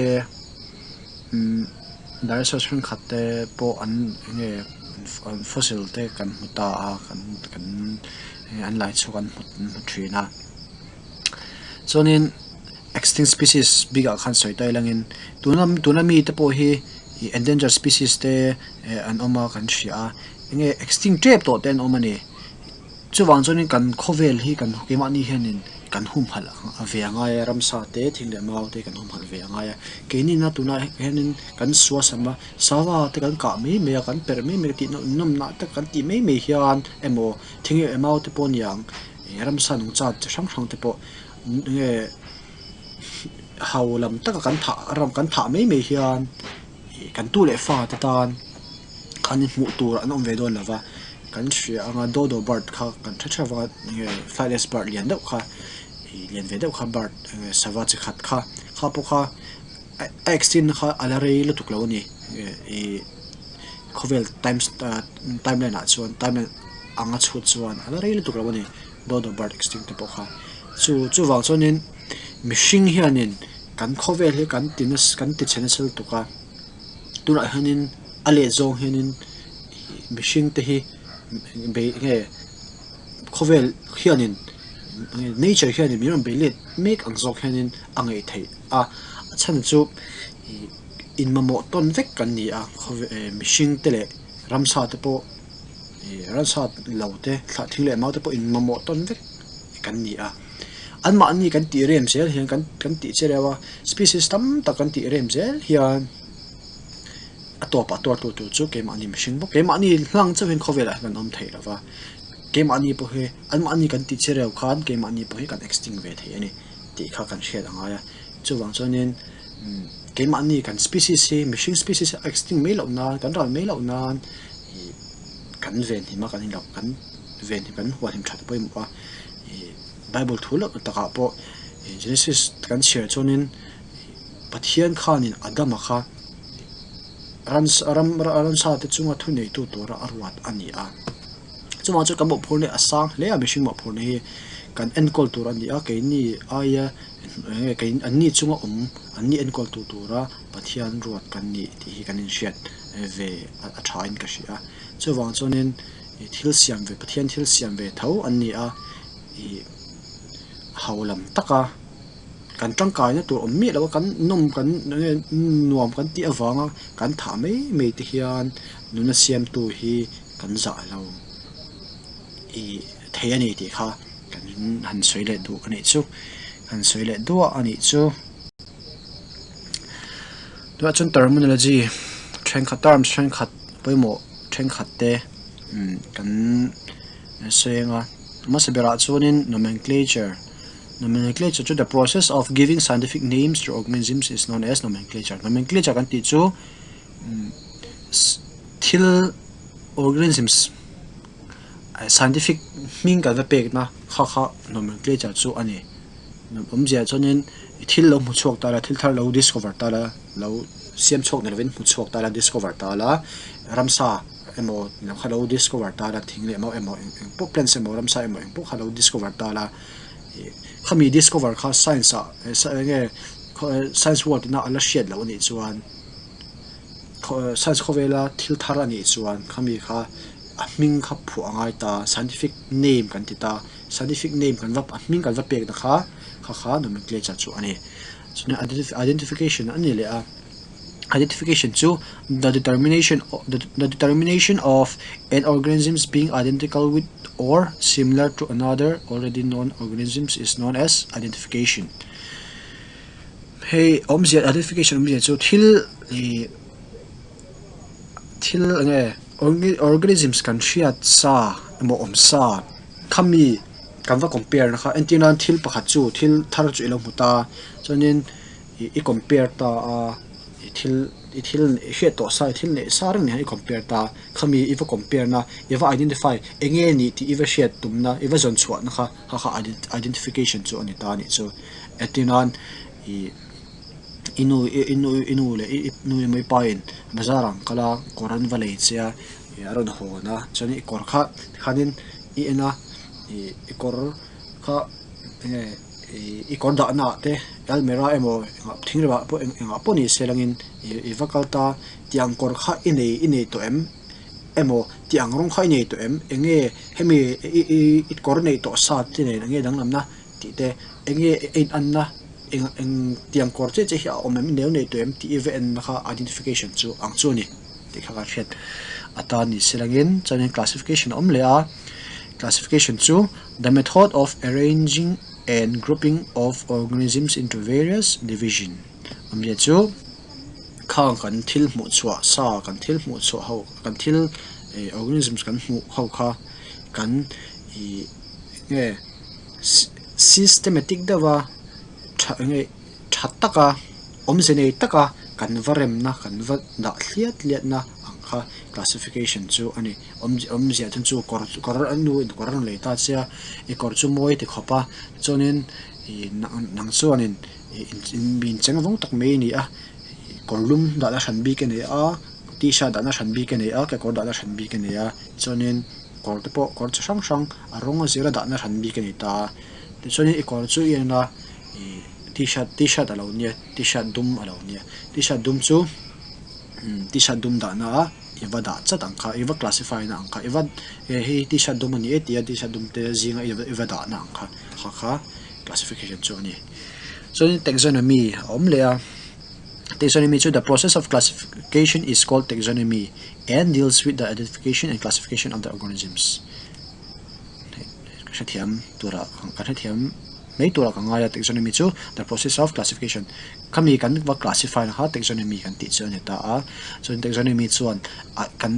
umm dinosaurs thenkhat te pawh an eng nge an fossil te kan hmu ta a kan kan an lai chhuak an hmu thin a chuanin. Extinct species bikah khan sawi ta ilangin tuna tuna mite pawh hi ih endangered species te eh an awm a kan hria a enge extinct tep tawh te an awm a ni chuvang chuanin kan khawvel hi kan keimahni hianin kan humhalh ve a ngai a ramsa te thing leh mau te kan humhalh ve a ngai a keini na tunah hianin kan suasam a sava te kan kah mai mai a kan perh mai mai a tih nawmna te kan tih mai mai hian emaw thing leh mau te pawh a ni ang ih ramsa nungcha chi hrang hrang te pawh. Nge ho lam taka kan thah ram kan thah mai mai hian ih kan tu leh fa te tan khan hmuh tur an awm ve dawn lo va kan hria anga dodo bird kha kan hre theuh a nge flightless bird lian deuh kha ih lian ve deuh kha bird enge sava chi khat kha kha pawh kha a extinct na kha a la rei lutuk lo a ni ih khawvel times timeline ah chuan timeline anga chhut chuan a la rei lutuk lo a ni. Dodo bird extinct te pawh kha chu chuvang chuanin mihring hianin kan khawvel hi kan ti nasa kan ti chhe nasa lutuk a tunah hianin a let zawng hianin mihring te hi bei nge khawvel hianin nature hianin min rawn bei let mek ang zawk hianin a ngaih theih a a chhan chu ih in mamawh tawn vek kan ni a khawvel mihring te leh ramsa te pawh. Ih ransa lo te thlah thing leh mau te pawh in mamawh tawn vek kan ni a. Anmahni kan tih rem zel hian kan kan tih che reuh a, species tam tak kan tih rem zel hian a tawpah tuar tu tur chu keimahni mihring bawk. Keimahni hlang chauhin khawvelah hian kan awm thei lo va, keimahni pawh hi anmahni kan tih che reuh khan keimahni pawh hi kan extinct ve thei a ni tih kha kan hriat a ngai a. Chuvang chuanin keimahni kan species hi mihring species hi a extinct mai loh nan kan ral mai loh nan ih kan venhim a kan inloh kan venhim kan hualhim that pawimawh a ih bible thu loh takah pawh ih genesis kan chhiar chuanin Pathian khanin Adama kha ransa ram ransa te chunga thuneitu tura a ruat a ni a chuvang chuan kan mawhphurna hi a sang hle a mihring mawhphurna hi kan enkawl tur a ni a keini aia eng nge kei an ni chunga awm an ni enkawl tu tura Pathian ruat kan ni tih hi kan inhriat ve a tha in ka hria a chuvang chuanin ih thil siam ve Pathian thil siam ve tho an ni a ih ho lam taka kan tangkaina tur awm miah lo a kan nawm kan eng nge nuam kan tih avanga kan thah mai mai te hian nuna siamtu hi kan zah lo ih thei a ni tih kha kan han sawi leh duh a nih chu han sawi leh duah a nih chu. Tunah chuan terminology thenkhat terms thenkhat pawimawh thenkhat te kan sawi ang a hmasa berah chuanin nomenclature nomenclature chu the process of giving scientific names to organisms is known as nomenclature nomenclature kan tih chu thil organisms scientific hming kan va pekna kha kha nomenclature chu a ni. Awmzia chuanin i thil lo hmu chhuak ta la thil thar lo discover ta la lo siam chhuak ni lovin hmu chhuak ta la discover ta la ramsa emaw eng kha lo discover ta la thing leh mau emaw eng eng pawh plants emaw ramsa emaw eng pawh kha lo discover ta la ih khami discover kha science ah eng nge science world ina a la hriat loh anih chuan science khawvela thil thar anih chuan khami kha a hming kha phuah a ngai ta scientific name kan ti ta. Scientific name kan va a hming kan va pek na kha kha kha nomenclature chu a ni. Chuan identification a ni leh a, identification chu the determination the determination of an organisms being identical with or similar to another already known organisms is known as identification. Hei awmzia identification awmzia chu thil ih thil eng nge organisms kan hriat sa emaw awm sa. Khami kan va compare na kha entir nan thil pakhat chu thil thar chu i lo hmu ta chuanin ih i compare ta a i thil i thil i hriat tawh sa i thil neih sa reng nen hian i compare ta khami i va compare na i va identify eng nge nih tih i va hriat tum na i va zawn chhuah na kha kha kha identification chu a ni ta a nih chu entir nan ih i nu i nu i nu leh i nu emaw i pa in bazar ah an kal a kawr an va lei che a ih a rawn hawn a chuanin i kawr kha tikhanin i en a ih i kawr kha enge ih i kawr dahna ah te almirah emaw engah thing lamah pawh engah pawh ni se langin ih i va kal ta tiang kawr kha i nei i nei tawh em emaw tiang rawng kha i nei tawh em enge hemi i i i kawr neih tawh sa te nen enge danglamna tih te enge a inanna eng eng tiang kawr chiah chiah hi a awm em i neu nei tawh em tih i va enna kha identification chu ang chu a ni. Tih kha kan hriat atan ni se langin chuanin classification a awm leh a classification chu the method of arranging and grouping of organisms into various division awmzia chu khang kan thil hmuh chhuah sa kan thil hmuh chhuah ho kan thil ih organisms kan hmuh ho kha kan ih nge systematic deuh a tha eng nge tha taka awmze nei taka kan va remna kan va dah thliat tliatna ang kha classification chu a ni awmzia chuan chu kawr kawr a nu in kawr a rawn lei ta che a i kawr chu mawi ti khawp a chuanin ih nang chuanin ih in cheng vawng tak mai a ni a kawr lum dahna hran bik a nei a t-shirt dahna hran bik a nei a kekawr dahna hran bik a nei a chuanin kawr te pawh kawr chi hrang hrang a rawng a zira dahna hran bik a nei ta a tichuanin i kawr chu i en a ih t-shirt t-shirt a lo nia t-shirt dum a lo nia t-shirt dum chu t-shirt dum dahna a i va dah chat ang kha i va classify na ang kha i va hei t-shirt dum a ni e tih a t-shirt dum te zinga i va dahna ang kha kha kha classification chu a ni chuanin taxonomy a awm leh a. Taxonomy chu the process of classification is called taxonomy and deals with the identification and classification of the organisms. Ka hrethiam tura ka hrethiam mai tura ka ngai a taxonomy chu the process of classification khami kan va classify na kha taxonomy kan tih chu a ni ta a chuan taxonomy chuan ah kan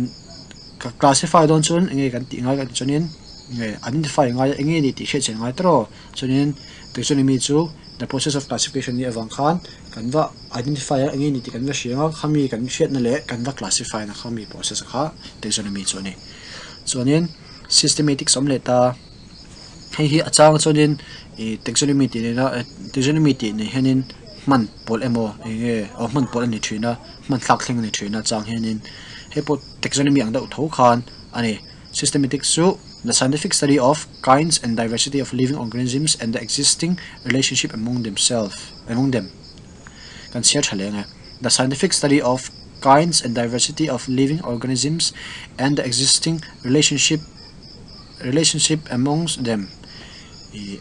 ka classify dawn chuan eng nge kan tih ngai kan tih chuanin nge identify ngai a eng nge ni tih hriat chian ngai tawrh chuanin taxonomy chu the process of classification nih avang khan kan va identify a eng nge ni tih kan va hria ang a khami kan hriatna leh kan va classify na khami process kha taxonomy chu a ni chuanin systematics awm leh ta hei hi a chang chuanin ih taxonomy tih nena taxonomy tih nen hianin hman pawlh emaw eng nge aw hman pawlh a ni thin a hman thlak thleng a ni thin a chang hianin hei pawh taxonomy ang deuh tho khan a ni systematics chu the scientific study of kinds and diversity of living organisms and the existing relationship among themselves among them kan chhiar tha leh ang e the scientific study of kinds and diversity of living organisms and the existing relationship relationship amongst them ih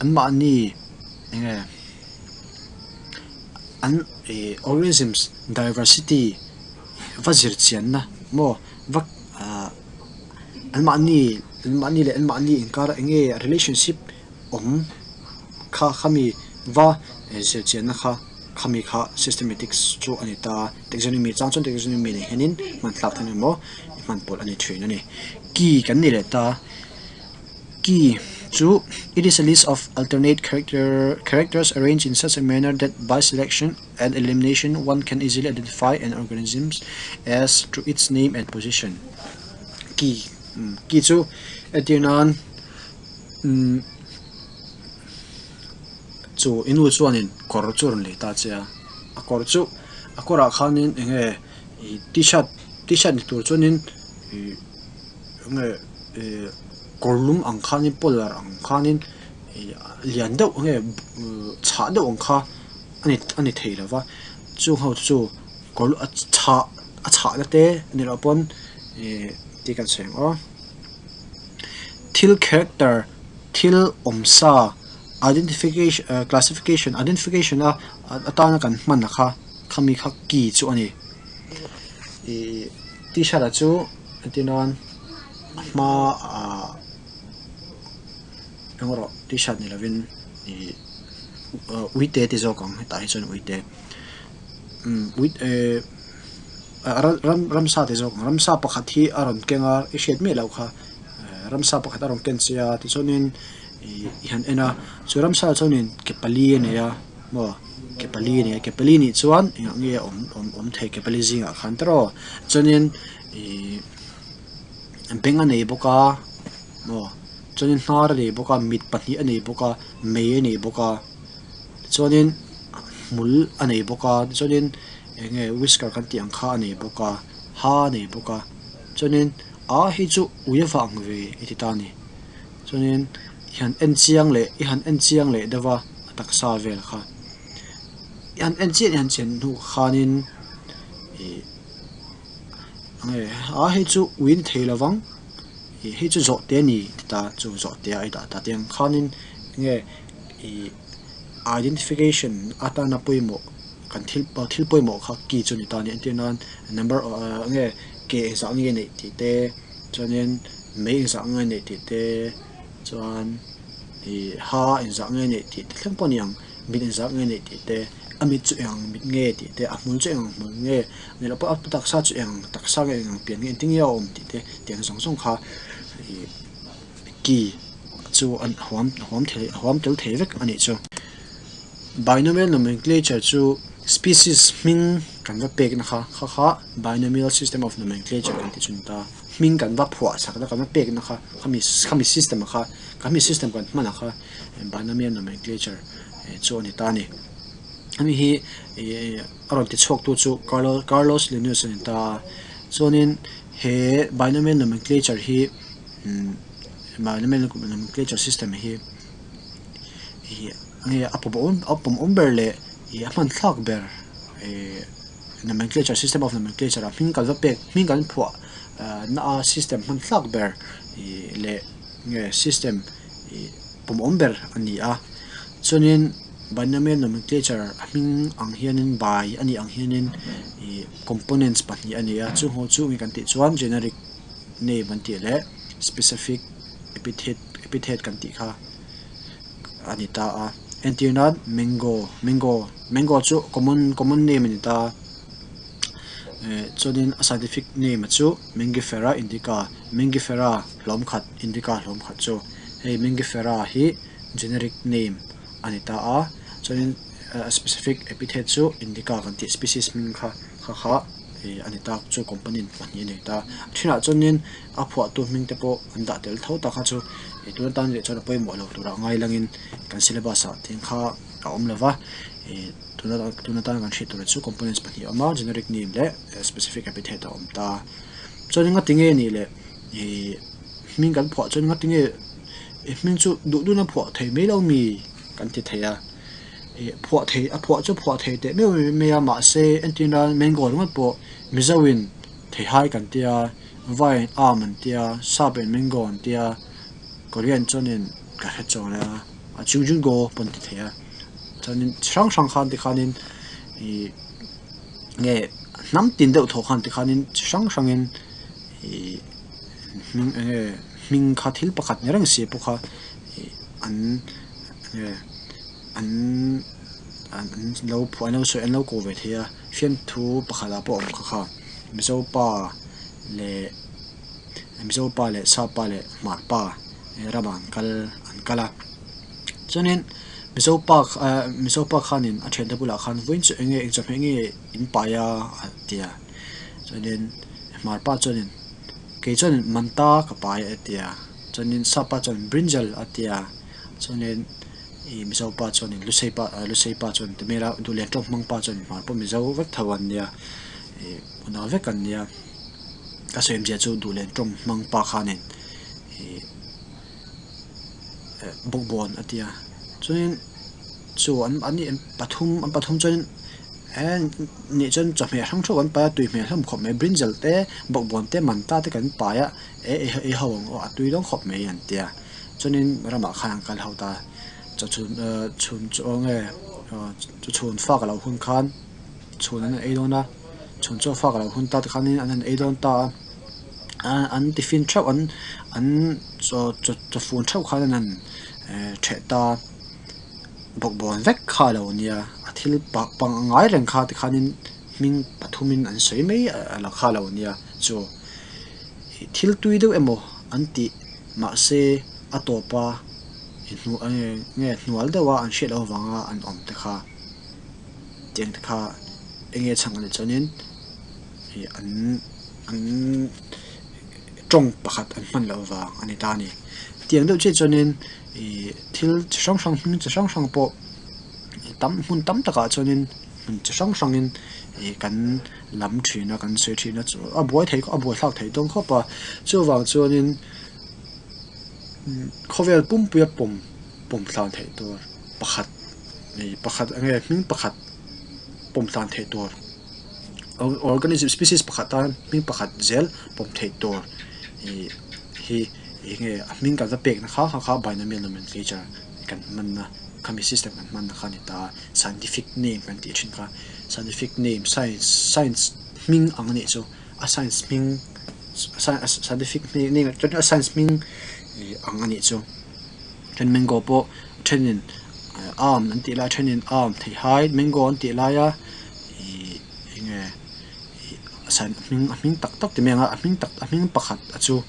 an mahni eng nge an ih organisms diversity va zir chianna maw va ah an mahni an mahni leh an mahni inkar eng nge relationship awm kha khami va zir chianna kha khami kha systematics chu a ni ta a taxonomy chang chuan taxonomy nen hianin hman thlak thei emaw hman pawlh a ni thin a ni key kan ni leh ta key chu it is a list of alternate character characters arranged in such a manner that by selection and elimination one can easily identify an organisms as to its name and position key key chu entir nan umm chu i nu chuanin kawr chu a rawn lei ta che a a kawr chu a kawrah khanin eng nge ih t-shirt t-shirt ni tur chuanin ih eng nge ih kawr lum ang khanin polar ang khanin ih lian deuh eng nge chhah deuh ang kha a ni a ni thei lo va chung ho chu kawr a chhah a chhahna te a nih loh pawn ih tih kan sawi ang aw. Thil character thil awmsa identification classification identification a atana kan hman a kha khami kha key chu a ni ih t-shirt ah chu entir nan a hma ah eng erawh t-shirt ni lovin ih uite ti zawk ang hetah hi chuan uite umm uite. Ramsa ti zawk ang ramsa pakhat hi a rawn keng a i hriat miah loh kha ramsa pakhat a rawn ken che a tichuanin ih i han en a chu ramsa chuanin ke pali a nei a maw ke pali a nei a ke pali nih chuan engah nge a awm awm awm thei ke pali zingah khan te rawh chuanin ih beng a nei bawk a maw chuanin hnar a nei bawk a mit pahnih a nei bawk a mei a nei bawk a tichuanin hmul a nei bawk a tichuanin. Eng nge whisker kan tih ang kha a nei bawk a, ha a nei bawk a, chuanin a hi chu ui a vang ve i ti ta a ni. Chuanin i han en chiang leh i han en chiang leh deuh a a taksa vel kha. I han en chian i han chian hnu khanin ih eng nge a hi chu ui a ni thei lo vang ih hei chu zawhte a ni ti ta chu zawhte a i dah ta tiang khanin eng nge ih identification atana pawimawh. Kan thil thil pawimawh kha key chu a ni ta a ni entir nan number nge ke engzah nge neih tih te chuanin mei engzah nge neih tih te chuan ih ha engzah nge neih tih te thleng pawh a ni ang mit engzah nge neih tih te a mit chu eng ang mit nge tih te a hmul chu eng ang hmul nge ni loh pawh a taksa chu eng ang taksa nge eng ang pian nge engtin nge a awm tih te tiang zawng zawng kha ih key chu an huam huam thei huam tel thei vek a nih chu. Binomial nomenclature chu species hming kan va pekna kha kha kha binomial system of nomenclature kan ti chun ta. Hming kan va phuah chakna kan va pekna kha khami khami system kha khami system kan hman a kha binomial nomenclature chu a ni ta a ni. Hemi hi ih a rawn ti chhuak tu chu Carlos Linnaeus a ni ta a. Chuanin he binomial nomenclature hi umm binomial nomenclature system hi ih nge a pawm awm a pawm awm ber leh ih a hman thlak ber ih nomenclature system of nomenclature ah hming kan va pek hming kan phuah ah na a system hman thlak ber ih leh nge system ih pawm awm ber a ni a chuanin. Binomial nomenclature a hming ang hianin bai a nih ang hianin ih components pahnih a nei a, chu ho chu nge kan tih chuan generic name an tih leh specific epithet epithet kan tih kha a ni ta a. Entir nan mango mango mango chu common common name a ni ta a eh chuanin a scientific name chu mangifera indica mangifera hlawm khat indica hlawm khat chu hei mangifera hi generic name a ni ta a chuanin a specific epithet chu indica kan tih species hming kha kha kha ih a ni ta chu component pahnih a nei ta a thenah chuanin a phuahtu hming te pawh an dah tel tho ta kha chu ih tuna tan leh chuan a pawimawh lo turah ngai langin kan syllabus ah thing kha a awm lo va ih tuna tuna tan kan hriat tur chu components pahnih a awm a generic name leh specific epithet a awm ta chuanin nga tinge nih leh ih hming kan phuah chuan nga tinge I hming chu duh dun a phuah thei mai lo mi kan ti thei a, ih phuah thei a phuah chu phuah thei teh meuh mai a mahse entir nan mango ringawt pawh Mizo in theihai kan tia vai in arm an tia sap in mango an tia Korean chuanin ka hre chuang a a chung chung go pawh an ti thei a chuanin chi hrang hrang khan tikhanin ih nge hnam tin deuh thaw khan tikhanin chi hrang hrangin ih. Hming eng nge hming kha thil pakhat ni reng si pawh kha ih an nge an an lo phuah an lo sawi an lo ko ve thei a fiamthu pakhat ah pawh a awm kha kha mizo pa leh mizo pa leh sap pa leh hmar pa ramah an kal an kal a chuanin mizo pa ah mizo pa khanin a thiante bulah khan vawiin chu eng nge eng chawhmeh nge in pai a a ti a chuanin hmar pa chuanin. Kei chuan manta ka pai a ti a, chuanin sapa chuan brinjal a ti a, chuanin ih mizo pa chuanin lusei pa ah lusei pa chuan ti mai la duhlian tawng hmang pa chuan hmar pawh mizo vek tho an nia ih unau vek an nia ka sawi awmzia chu duhlian tawng hmang pa khanin ih eh bawkbawn a ti a chuanin chu an an nih pathum an pathum chuanin. Heng nih chuan chawhmeh hrang hrang kan pai a tui hmel hlawm khawp mai brinjal te bawkbawn te manta te kan pai a eh ei ho ang aw a tui dawn khawp mai an tia chuanin ramah khan an kal ho ta chawchhun ah chhun chu aw nge ah chhun fak a lo hun khan chhun an ei dawn a chhun chaw fak a lo hun ta tikhanin an han ei dawn ta a an tiffin theuh an an chaw chaw chawfun theuh khan an han eh ṭheh ta. Bawkbawn vek kha a lo nia, a thil pangngai reng kha tikhanin hming pathumin an sawi mai a kha a lo nia chu thil tui deuh emaw an tih mahse a tawpa nge hnual deuha an hriat loh avanga an awm te kha tiang te kha eng nge chhang anih chuanin ih an an tawng pakhat an hman loh avang a ni ta a ni tiang deuh chiah chuanin. Ih thil chi hrang hrang hming chi hrang hrang pawh tam hmun tam takah chuanin hmun chi hrang hrangin ih kan lam thin a kan sawi thin a chu a buai thei a buai thlak thei dawn khawp a chuvang chuanin khawvel pumpuia pawm pawm thlan theih tur pakhat ih pakhat eng nge hming pakhat pawm thlan theih tur organism species pakhat tan hming pakhat zel pawm theih tur ih hi. Eng nge a hming kan va pekna kha kha kha binomial nomenclature kan hmanna khami system kan hmanna kha a ni ta a, scientific name kan tih thin kha scientific name science science hming ang a nih chu a science hming scientific name chuan a science hming ih ang a nih chu chuan mango pawh thenin arm an tih lai thenin arm theihai mango an tih laia ih eng nge ih a hming tak tak ti mai ang a a hming tak a hming pakhat a chu.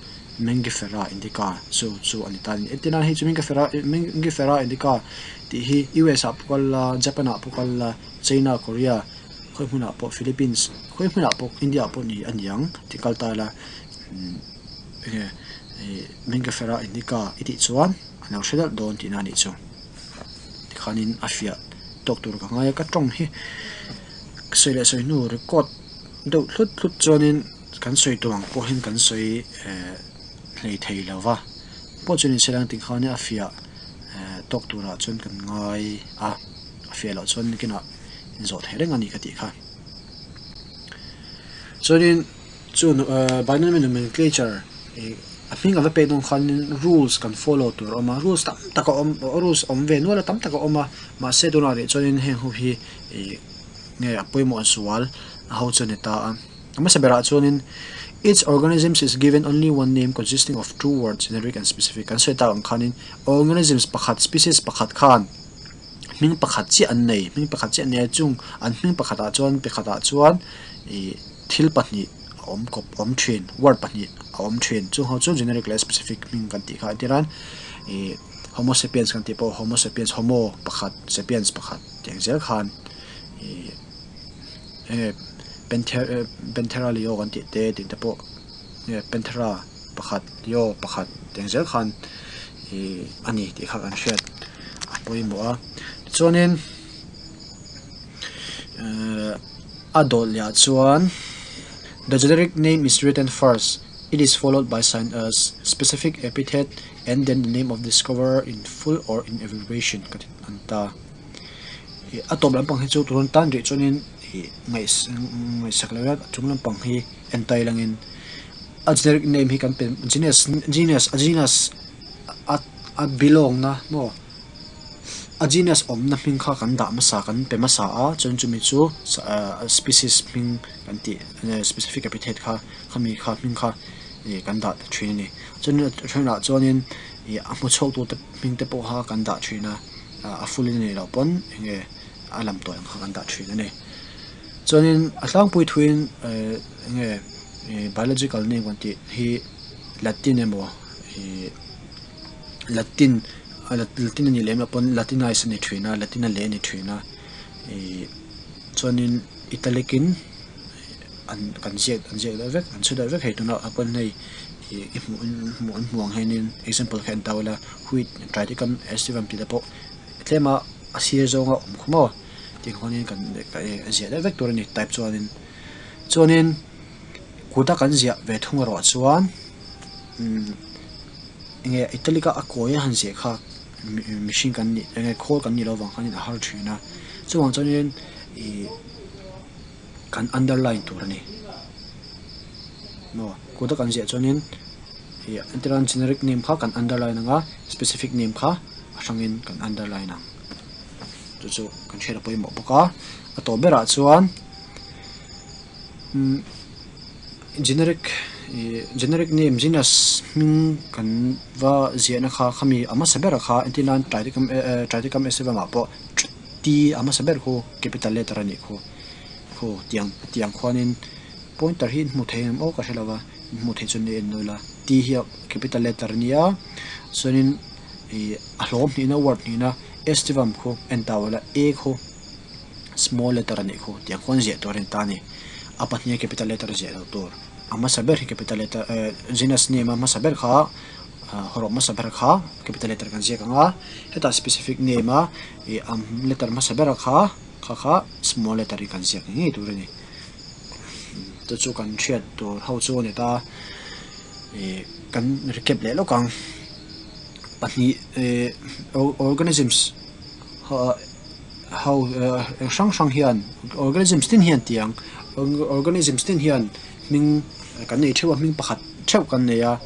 Mangifera indica chu chu a ni ta a ni. Entirnan hei chu Mangifera Mangifera indica tih hi US ah pawh kal la, Japan ah pawh kal la, China, Korea khawi hmunah pawh Philippines khawi hmunah pawh India ah pawh ni a ni ang tih kal ta ila umm enge ih Mangifera indica i tih chuan a lo hre daih dawn tihna a nih chu. Tikhanin a fiah tawk tur ka ngai a ka tawng hi sawi leh sawi hnu record deuh hlut hlut chuanin. Kan sawi tawh ang pawh hian kan sawi eh hlei thei lo va, pawh chuan in silang tih khan a fiah eh tawk turah chuan kan ngai a, a fiah loh chuan nikinah in zawh thei reng a ni ka tih kha. Chuanin chu eh binomial nomenclature ih A hming a va pek dawn khanin rules kan follow tur a awm a, rules tam tak a awm rules awm ve nual a tam tak a awm a, mahse tunah rih chuanin heng ho hi ih nge a pawimawh zual a ho chu a ni ta a. A hmasa berah chuanin each organisms is given only one name consisting of two words generic and specific kan sawi tak ang khanin organisms pakhat species pakhat khan hming pakhat chiah an nei hming pakhat chiah an nei a chung an hming pakhatah chuan pakhatah chuan ih thil pahnih a awm kawp awm thin word pahnih a awm thin chung ho chu generic leh specific hming kan tih kha entir a ih homo sapiens kan tih pawh homo sapiens homo pakhat sapiens pakhat tih ang zel khan ih enge panther panthera leo kan tih te tih te pawh nge panthera pakhat leo pakhat tih ang zel khan ih a ni tih kha kan hriat a pawimawh a tichuanin ehh a dawt leh ah chuan the generic name is written first it is followed by sign a specific epithet and then the name of discoverer in full or in abbreviation ka ti an ta ih a tawp lampang hi chu tun tan rih chuanin ih ngaih ngaihsak loh a chung lampang hi en tai langin a generic name hi kan pe genus genus a genus a a belong na maw. A genus awmna hming kha kan dah hmasa kan pe hmasa a chuan chumi chu species hming kan tih specific epithet kha khami kha hming kha ih kan dah ta thin a ni chuan a thenah chuanin ih a hmu chhuak tute hming te pawh kha kan dah thin a a full in a nih loh pawn eng nge a lam tawh ang kha kan dah thin a ni chuanin a tlangpui thuin eng nge ih biological name kan tih hi Latin emaw ih. Latin Latin a nih lem loh pawn Latinized a ni thin a Latin a leh a ni thin a ih chuanin italic in an kan ziak an ziak deuh vek an chhu deuh vek hei tunah pawn hei ih i hmuh hmuh an hmuh ang hianin example kha en ta ula wheat triticum aestivum tih te pawh tlem a a sir zawnga awm khaw maw tih khuanin kan ziah deuh vek tur a ni type chuanin chuanin kut a kan ziah ve thung erawh chuan umm. Enge italic a a kawi a han ziah kha mihring kan nih enge khawl kan nih loh avang khanin a har thin a chuvang chuanin ih kan underline tur a ni maw kut a kan ziah chuanin ih entirnan generic name kha kan underline ang a specific name kha a hrangin kan underline ang chu chu kan hriat a pawimawh bawk a a tawp berah chuan umm. Generic ih generic name genus hming kan va ziahna kha khami a hmasa ber kha entir nan triticum eh triticum aestivum ah pawh t a hmasa ber khu capital letter a nih khu khu tiang tiang khuanin pointer hi in hmu thei em aw ka hre lo va in hmuh theih chuan i en dawn ila t hi capital letter a nia chuanin ih a hlawm hnihna word hnihna aestivum khu en ta ula a khu. Small letter a nih khu tiang khuan ziah tur a ni ta a ni. A pahnih a capital letter ziah loh tur. A hmasa ber hi capital letter eh genus name a hmasa ber kha hawrawp hmasa ber kha capital letter kan ziak ang a, hetah specific name a ih a letter hmasa ber kha kha kha small letter hi kan ziak ngei tur a ni. Chu chu kan hriat tur ho chu a ni ta ih kan recap leh lawk ang. Pahnih eh organisms. Ho hrang hrang hian organisms tin hian tiang organisms tin hian hming kan nei theuh a hming pakhat theuh kan nei a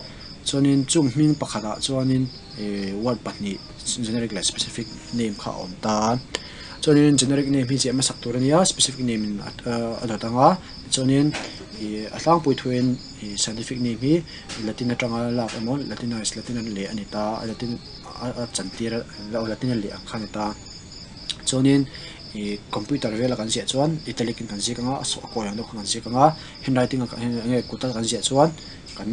chuanin chung hming pakhatah chuanin ih word pahnih generic leh specific name kha a awm ta a chuanin generic name hi ziah hmasak tur a nia specific name in a dawt ang a chuanin ih a tlangpui thuin ih scientific name hi latin atanga lak emaw latinized latin a leh a ni ta a latin. A chantir a lo latin a leh ang kha a ni ta. Chuanin ih computer vela kan ziah chuan italic in kan ziak ang a, a kawi ang deuh khan kan ziak ang a, handwriting a enge kut a kan ziah chuan kan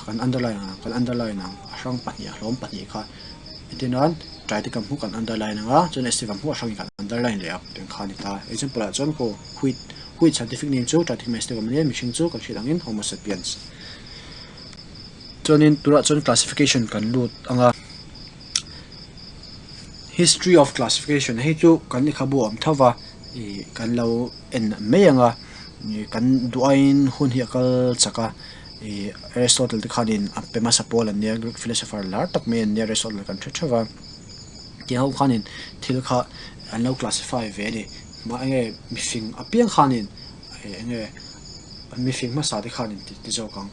kan underline ang kan underline ang a hrang pahnih a hlawm pahnih kha entir nan try te kan hmuh kan underline ang a chuan essay kan hmuh a hrangin kan underline leh ang tih kha a ni ta. Example ah chuan khaw wheat wheat scientific name chu triticum aestivum a nia mihring chu kan hriat angin homo sapiens. Chuanin tunah chuan classification kan lut ang a, history of classification hei chu kan lehkhabu a awm tho va ih kan lo en mai ang a, ih kan duh aiin hun hi a kal chak a, ih Aristotle te khanin a pe hmasa pawl an nia Greek philosopher lar tak mai an nia Aristotle kan hre theuh va, tiang ho khanin thil kha an lo classify ve a ni, mah enge mifing apiang khanin eng nge mifing hmasa te khanin ti zawk ang.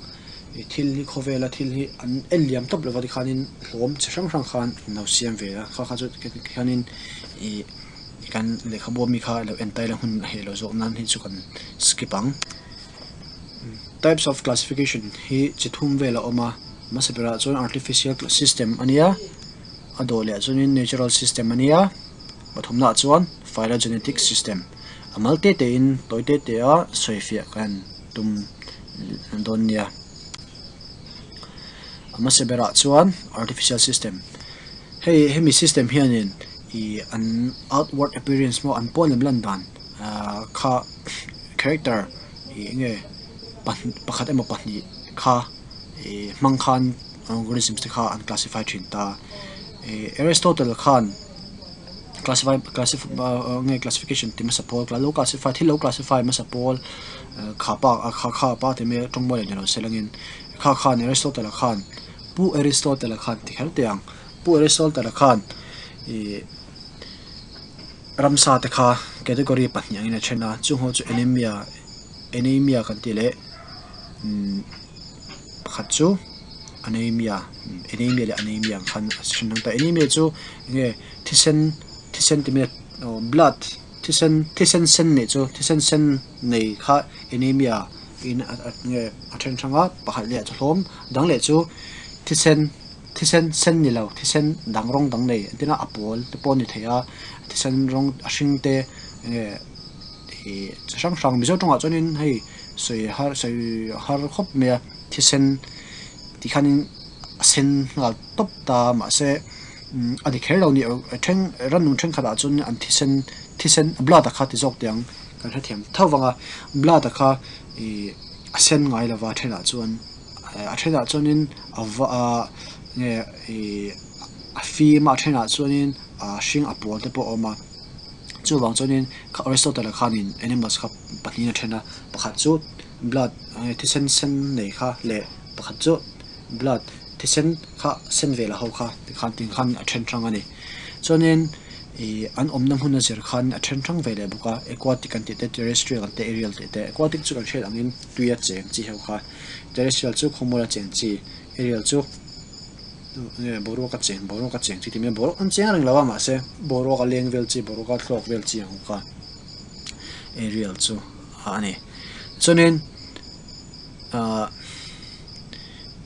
thil hi khawvela thil hi an en liam tawp lova tikhanin hlawm chi hrang hrang khan an lo siam ve a kha kha chu tikhianin ih kan lehkhabu ami kha lo en taila hun a heh loh zawk nan hi chu kan skip ang. Types of classification hi chi thum vel a awm a hmasa berah chuan artificial system a nia a dawh leh chuanin natural system a nia pathumnaah chuan phylogenetic system a mal te te in tawi te te a sawifiah kan tum dawn nia a hmasa berah chuan artificial system hei hemi system hianin ih an outward appearance maw an pawn lam lan dan ahh kha character ih enge pakhat emaw pahnih kha ih hmang khan organisms te kha an classify thin ta ih Aristotle khan classify classify nge classification ti hmasa pawl lo classify thil lo classify hmasa pawl kha pa kha kha pa ti mai a tawng mawi leh ni lo se langin kha khan Aristotle khan Pu Aristotle khan ti kher teh ang Pu Aristotle khan ih ramsa te kha category pahnih angin a then a chung ho chu anemia anemia kan tih leh umm pakhat chu anemia anemia leh anemia ang khan a then ang ta anemia chu enge thisen thisen ti mai aw blood thisen thisen sen neih chu thisen sen nei kha anemia in a nge a then hrang a pakhat leh a hlawm dang leh chu thisen. Thisen sen ni lo, thisen dang rawng dang nei an tina a pawl te pawh a ni thei a, thisen rawng a hring te enge ih chi hrang hrang Mizo tawngah chuanin hei sawi har sawi har khawp mai a, thisen tih khanin a sen nghal tawp ta mahse a ni kher lo ni a then rannung thenkhatah chuan an thisen thisen blood a kha ti zawk teh ang kan hrethiam tho vang a, blood a kha ih a sen ngai lova thenah chuan. A thenah chuanin a va ah nge ih a fim a a thenah chuanin a hring a pawl te pawh a awm a chuvang chuanin Aristotle-a khanin animals kha pahnihin a then a pakhat chu blood nge thisen sen nei kha leh pakhat chu blood thisen kha sen ve la ho kha tikhan tin khan a then hrang a ni chuanin ih an awmna hmun a zir khan a then hrang ve leh bawk a aquatic an tih te terrestrial an tih te aerial tih te aquatic chu kan hriat angin tuia cheng chi ho kha. Terrestrial chu khawmuala cheng chi, aerial chu nge boruaka cheng, boruaka cheng chi tih mai boruak an cheng reng lo a mahse boruaka leng vel chi, boruaka thlawk vel chi ang kha aerial chu a ni. Chuanin ahh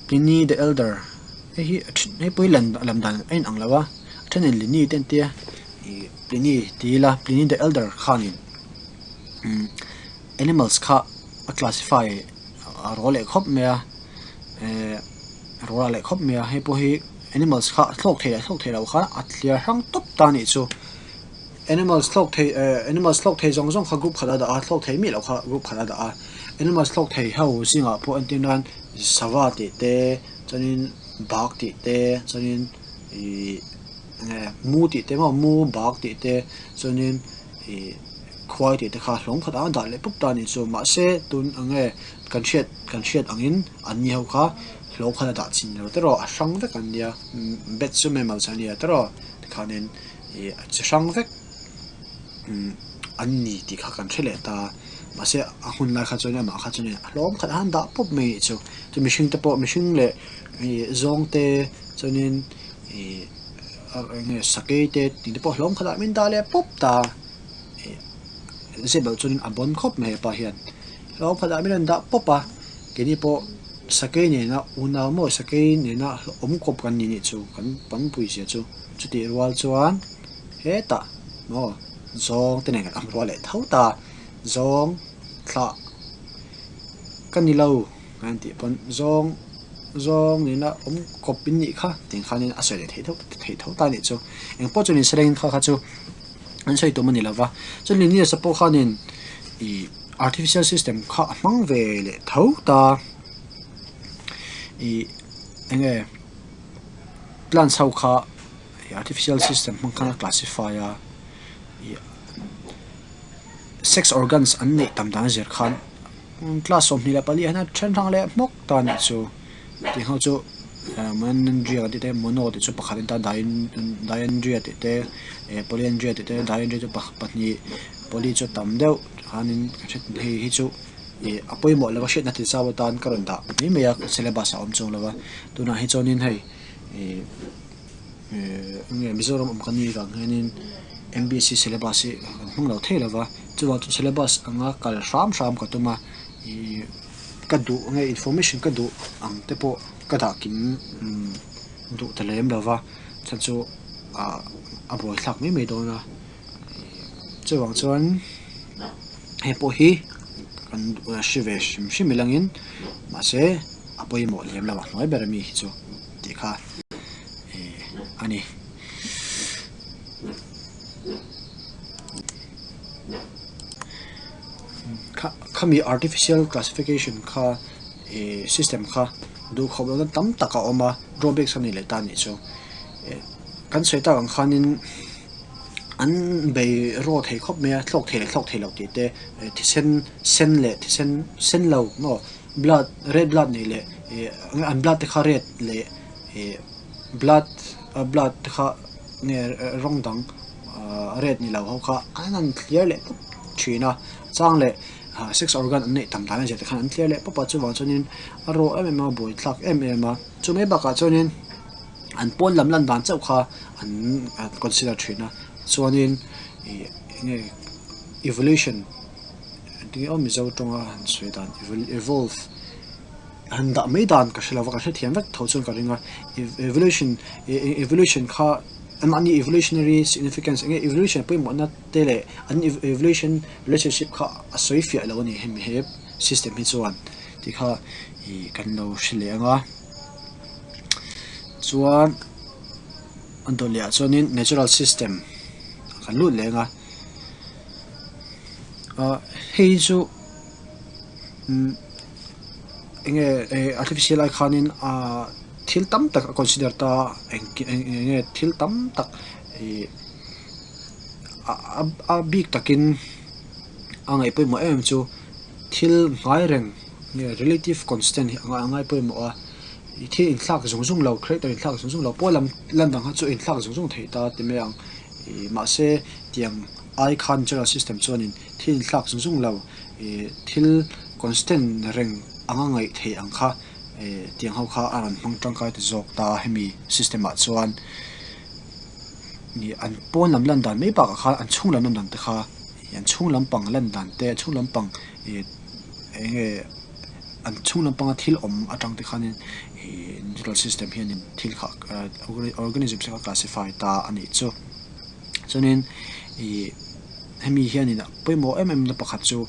Pliny the Elder hei hi hei pawh hi lam dan a inang lo a, a thenin Lini te an tia ih Pliny ti ila Pliny the Elder khanin umm animals kha a classify a rawl leh khawp mai a ehh a rawl a leh khawp mai a hei pawh hi animals kha a thlawk thei leh thlawk thei loh kha a thliar hrang tawp ta a nih chu animals thlawk thei ehh animals thlawk thei zawng zawng kha group khat a dah a thlawk thei miah loh kha group khat a dah a animals thlawk thei ho zingah pawh entir nan sava tih te chuanin bak tih te chuanin ihh enge mu tih te maw mu bak tih te chuanin ih khuai tih te kha hlawm khat a dah leh pup ta a nih chu mahse tun ang nge kan hriat kan hriat angin an ni ho kha hlawm khat a dah chin lo tiraw a hrang vek an nia bat chu mammals an nia tiraw tikhanin ih a chi hrang vek umm an ni tih kha kan hre leh ta mahse a hun lai kha chuan amah kha chuan a hlawm khat a han dah pup mai nih chu chu mihring te pawh mihring leh ih zawng te chuanin ih eng nge sakei te tih te pawh hlawm khatah min dah leh pawp ta ih zep loh chuan a bawn khawp mai hepa hian hlawm khatah min rawn dah pawp a keini pawh sakei nena unau maw sakei nena awm kawp kan ni nih chu kan panpui zia chu chutih rual chuan hetah maw zawng te nen kan awm rual leh tho ta zawng thlah ka ni lo. An tih pawn zawng zawng nena awm kawp in nih kha tih khanin a sawi leh theih deuh theih tho ta anih chu. Eng pawh chu ni se lengin kha kha chu an sawi tum a ni lova. Chuan Linnaeus a pawh khanin ih artificial system kha a hmang ve leh tho ta ih eng nge plants ho kha artificial system hmang khan a classify a ih sex organs an neih tam dan a zir khan. Class 24 ah hian a then hrang leh hmawk ta a nih chu tih ho chu monandria tih te mono tih chu pakhat a ni ta diandria tih te eh polyandria tih te diandria chu pahnih poly chu a tam deuh chuanin hei hi chu. Ih a pawimawh lova hriatna ti zau atan ka rawn dah mai mai a syllabus a awm chuang lo va tunah hi chuanin hei ih eng nge Mizoram awm ka ni vang hianin M_B_C syllabus hi kan hmang lo thei lo va chuvang chu syllabus anga kal hram hram ka tum a ih ka duh nge information ka duh ang te pawh ka dah kim duh ta lem lo va chhan chu ah a buaithlak mai mai dawn a. Chuvang chuan hei pawh hi kan hre ve hrim hrim ilangin mahse a pawimawh lem lo a hnuai ber ami hi chu tih kha ih a ni. Khami artificial classification kha ih system kha duhkhawp lohna tam tak a awm a drawbacks a ni leh ta a nih chu kan sawi tak ang khanin. An bei raw thei khawp mai a thlawk thei leh thlawk thei lo tih te thisen sen leh thisen sen lo maw blood red blood nei leh ih an blood te kha red leh ih blood a blood te kha nge rawng dang ah red ni lo ho kha an han thliar leh pawp thin a chang leh ah sex organ an neih tam dan a zir te khan an thliar leh pawp a chuvang chuanin a raw em em a buaithlak em em a chumai bakah chuanin. An pawn lam lan dan chauh kha an consider thin a chuanin ih eng nge evolution engtin nge aw mizo tawnga han sawi dan evolve han dah mai dan ka hre lova ka hrethiam vek tho chuan ka ring a evolution evolution kha anmahni evolutionary significance eng nge evolution pawimawhna te leh an evolution relationship kha a sawi fiah lo a ni hemi he system hi chuan tih kha ih kan lo hre leh ang a. Chuan an dawt leh ah chuanin natural system kan lut leh ang a ah hei chu umm eng nge eh artificial ai khanin ah thil tam tak a consider ta eng eng nge thil tam tak ih a bik takin a ngaih pawimawh em em chu thil ngai reng. Nge relative constant hi a ngai pawimawh a, i thil inthlak zung zung lo, character inthlak zung zung lo pawh lam lan dang kha chu inthlak zung zung theih ta ti mai ang. Ih mahse tiang ai khan general system chuanin thil inthlak zung zung lo, ih thil constant reng anga ngaih theih ang kha ih tiang ho kha a rawn hmang tangkai ta zawk ta hemi system ah chuan ih an pawn lam lan dan mai bakah khan an chhung lam lan dan te kha an chhung lampang lan dan te a chhung lampang ih. Eng nge an chhung lampanga thil awm atang te khanin ih natural system hianin thil kha organism te kha classify ta a nih chu. Chuanin ih hemi hianin a pawimawh em em na pakhat chu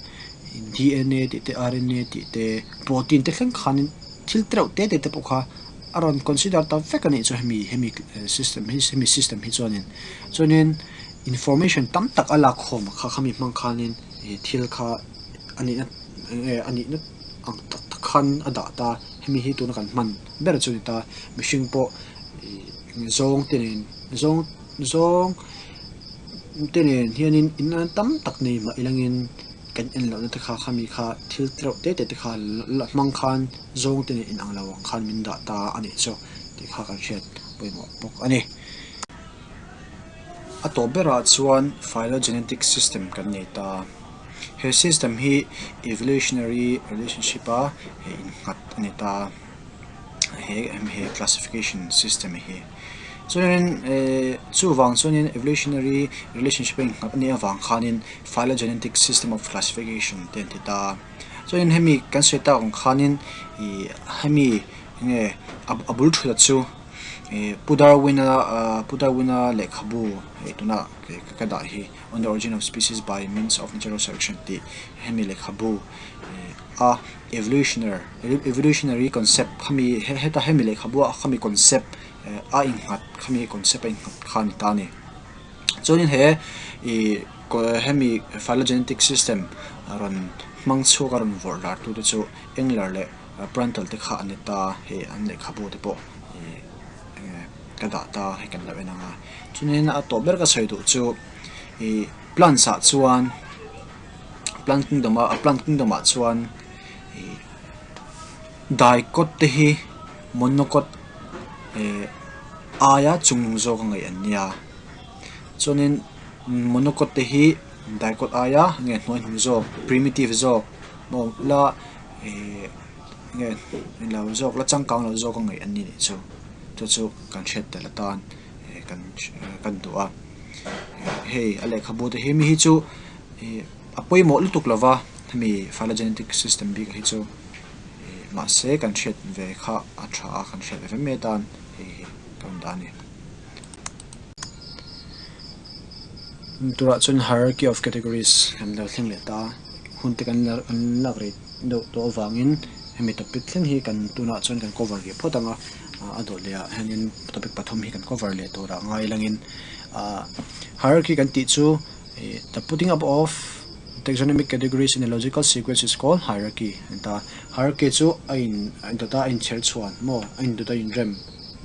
D_N_A tih te R_N_A tih te protein te thleng khanin thil tereuh te te te pawh kha a rawn consider ta vek a nih chu hemi hemi system hi hemi system hi chuanin. Chuanin information tam tak a lak khawm kha khami hmang khanin ih thil kha. A nihna eng nge a nihna ang tak tak khan a dah ta hemi hi tuna kan hman ber chu a ni ta mihring pawh ih zawng te nen zawng zawng te nen hianin in an tam tak nei mah ilangin kan en lohna te kha khami kha thil tereuh te te te kha la hmang khan zawng te nen inang lo ang khan min dah ta a nih chu tih kha kan hriat pawimawh bawk a ni. A tawp berah chuan phylogenetic system kan nei ta. He system hi evolutionary relationship a he innghat a ni ta he he classification system hi. Chuanin eh chuvang chuanin evolutionary relationship a innghat a nih avang khanin phylogenetic system of classification te an ti ta. Chuanin hemi kan sawi tak ang khanin ih hemi enge a bul thut chu ih Pu Darwin-a ah Pu Darwin-a lehkhabu hei tunah ka dah hi. On the Origin of Species by Means of Natural Selection tih hemi lehkhabu a evolutionary evolutionary concept khami heta hemi lehkhabu a khami concept a innghat khami concept a innghat kha a ni ta a ni. Chuanin he ih hemi phylogenetic system rawn hmang chhuak a rawn vawrh lar tute chu Engler leh Prantl te kha a ni ta hei an lehkhabu te pawh ih ka dah ta hei kan lo en ang a. Chuanin a tawp ber ka sawi duh chu ih plants ah chuan plant kingdom a plant kingdom ah chuan ih daikawt te hi monocot eh aia chung zawk a ngaih an nia chuanin monocot te hi daikawt aia nge hnuai hnung zawk primitive zawk. Maw la ih nge lo zawk la changkang lo zawk a ngaih an ni nih chu chu chu kan hriat tel atan ih kan kan duh a hei a lehkhabu te hi mi hi chu ih a pawimawh lutuk lo va hemi phylogenetic system bik hi chu ih mahse kan hriat ve kha a tha a kan hriat ve ve mai atan hei hi ka rawn dah a ni. Turah chuan hierarchy of categories kan lo thleng leh ta hun te kan kan lak rei deuh tawh avangin hemi topic thleng hi kan tunah chuan kan cover rih phawt ang a a dawt leh ah hianin topic pathum hi kan cover leh tur ah ngai langin ah hierarchy kan tih chu ih the putting up of taxonomic categories in a logical sequence is called hierarchy a ni ta hierarchy chu a in dawt a a inchher chhuan maw a indawt a inrem.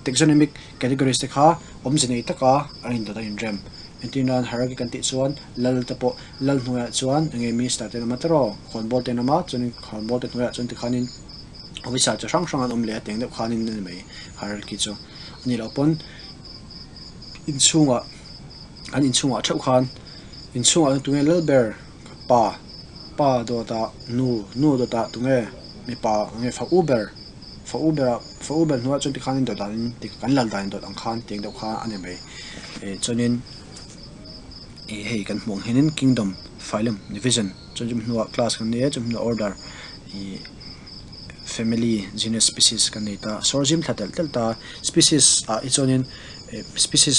Taxonomic categories te kha awmze nei taka an indawt a inrem. Entir nan hierarchy kan tih chuan lal te pawh lal hnuaiah chuan enge minister te an awm a tiraw khawnbawl te an awm a chuanin khawnbawl te hnuaiah chuan tikhanin officer chi hrang hrang an awm leh a teng deuh khanin a ni mai hierarchy chu. A nih loh pawn inchhungah an inchhungah theuh khan inchhungah chuan tunge lal ber pa pa dawtah nu nu dawtah tunge mipa enge fa u ber. Fa u berah fa u ber hnuaiah chuan tikhan in dawt danin ti kan lal dan dawt ang khan tiang deuh kha a ni mai. Ih chuanin ih hei kan hmuh ang hianin kingdom phylum division chuan chumi hnuah class kan nei a chumi hnuah order ih family genus species kan nei ta sawr zim thla telh telh ta species ah hi chuanin ih species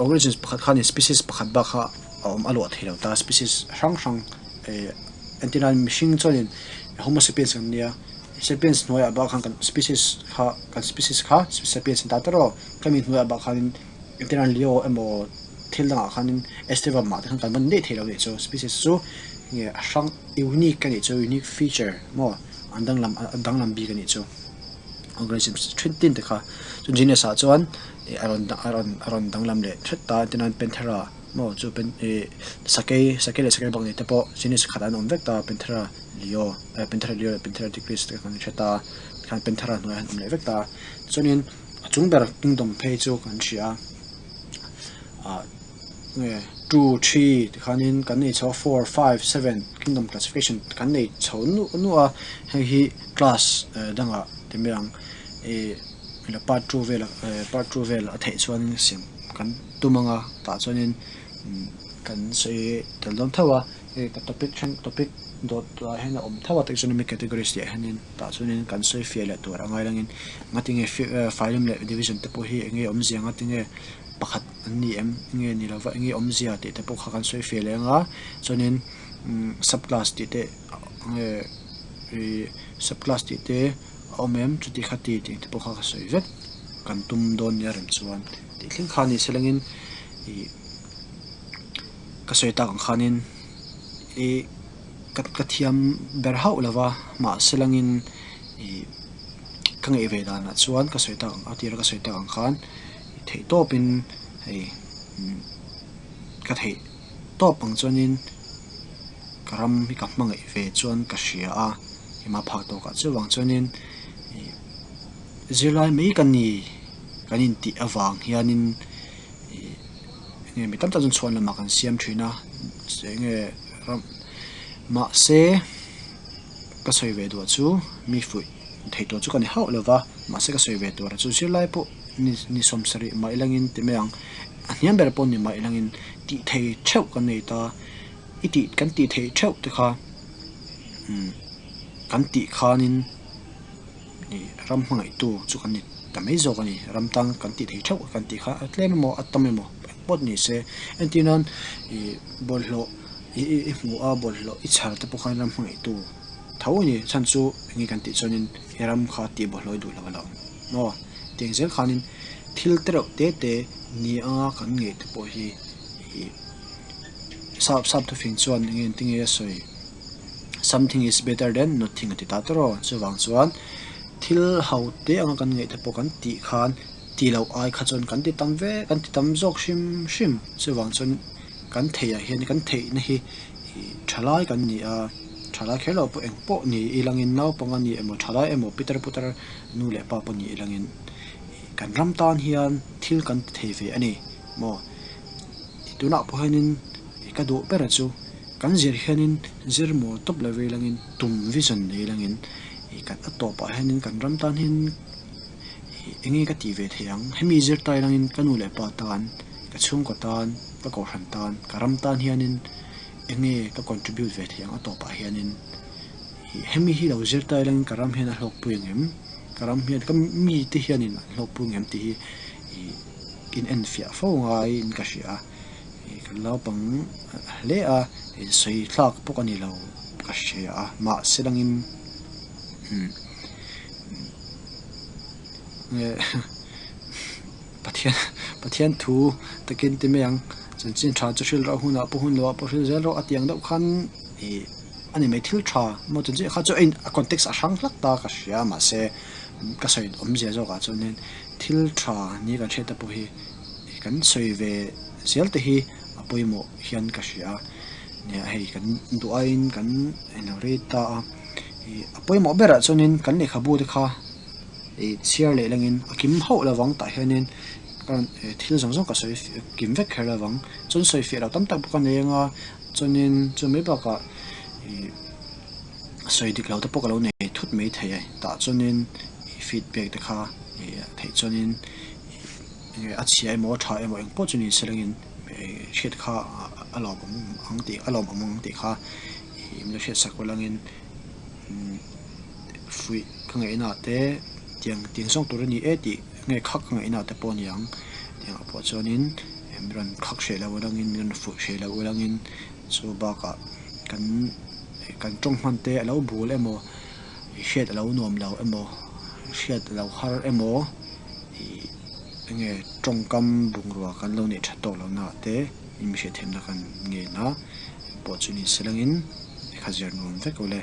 origins pakhat khanin species pakhat bak kha a awm a luah thei lo ta species hrang hrang ih entirnan mihring chuanin homo sapiens kan nia. Sapiens hnuaiah bak khan kan species kha kan species kha sapiens an ta ta rawh. Khami hnuaiah bak khanin entirnan leo emaw thil dangah khanin Estevam ah te khan kan va ni daih thei lo nih chu. Species chu nge a hrang unique a nih chu unique feature maw an danglam a danglam bik a nih chu. Organisms then tin te kha chu genus ah chuan ih a rawn a rawn a rawn danglam leh thet ta entirnan Panthera maw chu pen ih sakei sakei leh sakei bak nei te pawh genus khatah an awm vek ta Panthera. Leo eh Panthera Leo leh Panthera Tigris te kan hre ta tikhan Panthera hnuaiah an awm leh vek ta chuanin a chung ber kingdom phei chu kan hria a ah nge two three tikhanin kan nei chho a four five seven kingdom classification kan nei chho nuah nuah a hei hi class eh dangah ti mai ang ih part two velah eh part two vel a theih chuanin siam kan tum ang a tah chuanin kan sawi tel dawn tho a. Hei ka topic then topic dawt ah hian a awm tho a taxonomic categories tih ah hianin tah chuanin kan sawi fiah leh tur a ngai langin ngatinge phylum leh division te pawh hi enge awmzia ngatinge pakhat an ni em nge ni lova enge awmzia tih te pawh kha kan sawi fiah leh anga chuanin sub class tih te nge ih sub class tih te a awm em chuti kha ti tih te pawh kha ka sawi vek kan tum dawn nia rem chuan tih thleng kha ni se langin ih. Ka sawi tak ang khanin ih ka ka thiam ber hauh lo va mahse langin ih ka ngaih ve danah chuan ka sawi tak ang a tira ka sawi tak ang khan theih tawpin hei ka theih tawp ang chuanin ka ram hi ka hmangaih ve chuan ka hria a hema phak tawkah chuvang chuanin ih zirlai mai ka ni kan intih avang hianin. Ih enge mi tam tak chuan chhuan lamah kan siam thin a enge ram mahse ka sawi ve duh chu mi fuih thei tur chu ka ni hauh lo va mahse ka sawi ve tur chu zirlai pawh ni ni sawmsarih mah ilangin ti mai ang a hniam ber pawh ni mah ilangin tih thei theuh kan nei ta i tih kan tih theih theuh te kha umm kan tih khanin. Ih ram hmangaihtu chu kan ni ta mai zawk a ni. Ram tan kan tih thei theuh kan tih kha a tlem emaw a tam emaw eng pawt ni se. Entir nan ih bawlhhlawh i i hmu a bawlhhlawh i chhar te pawh khan ram hmangaihtu tho a ni. Chhan chu enge kan tih chuanin he ram kha tih bawlhhlawh i duh lo alawm maw. Tiang zel khanin thil te reuh te te ni anga kan ngei te pawh hi ih sap sap thufing chuan enge engtin nge a sawi. Something is better than nothing a ti ta tawrh aw. Chuvang chuan thil ho te anga kan ngaih te pawh kan tih khan ti loh ai kha chuan kan ti tam ve kan ti tam zawk hrim hrim. Chuvang chuan kan theih ah hian kan theihna hi ih thalai kan ni a, thalai kher loh pawh eng pawh ni ilangin naupang a ni emaw thalai emaw pitar putar nu leh pa pawh ni ilangin ih kan ram tan hian thil kan ti thei ve a ni maw. Tunah pawh hianin ka duh ber chu. Kan zir hianin zir mawl tawp lo vei langin tum vision nei langin ih kan a tawpah hianin kan ram tan hian ih eng nge ka tih ve theih ang hemi zir tai langin ka nu leh pa tan ka chhungkaw tan ka kohhran tan ka ram tan hianin eng nge ka contribute ve theih ang a tawpah hianin ih hemi hi lo zir tai langin ka ram hian a hlawkpui ang em ka ram hian ka mite hianin an hlawkpui ang em tih hi ih in enfiah fo ngaiin ka hria a. Ih kan naupang hle a insawi thlak bawk a ni lo ka hria a mahse langin umm nge Pathian Pathian thu takin ti mai ang chanchin tha chu hrilh rawh hunah pawh hun loah pawh hrilh zel rawh a tih ang deuh khan ih a ni mai thil tha maw chanchin kha chu a in a context a hrang hlak ta ka hria mahse ka sawi awmzia zawkah chuanin thil tha ni kan hriat te pawh hi. Kan sawi ve zel te hi a pawimawh hian ka hria a, nia hei kan duh aiin kan eng lo rei ta a, ih a pawimawh berah chuanin kan lehkhabu te kha ih chhiar leh langin a kim hauh lovang tah hianin ka rawn thil zawng zawng ka sawi kim vek kher lovang chuan sawi fiah loh tam tak bawk a nei anga chuanin chu mai bakah ih sawi dik loh te pawh ka lo nei thut mai thei a tah chuanin ih feedback te kha ih theih chuanin. A chhia emaw a tha emaw engpawh chu ni se langin hriat kha a lawmawm ang tih a lawmawm ang tih kha ih min lo hriat sak langin fuih ka ngaihna te tiang tiang zawng tur a ni e tih nge khak ka ngaihna te pawh a ni ang tiangah pawh chuanin min rawn khak hreh lo langin min rawn fuih hreh lo langin chu bakah kan kan tawng hman te a lo bul emaw hriat a lo nuam lo emaw hriat a lo har emaw. Ih enge tawngkam bungrua kan lo neih that tawk loh naah te in mihriat themna kan ngen a pawh chu ni se langin lehkha zir nuam vek ule.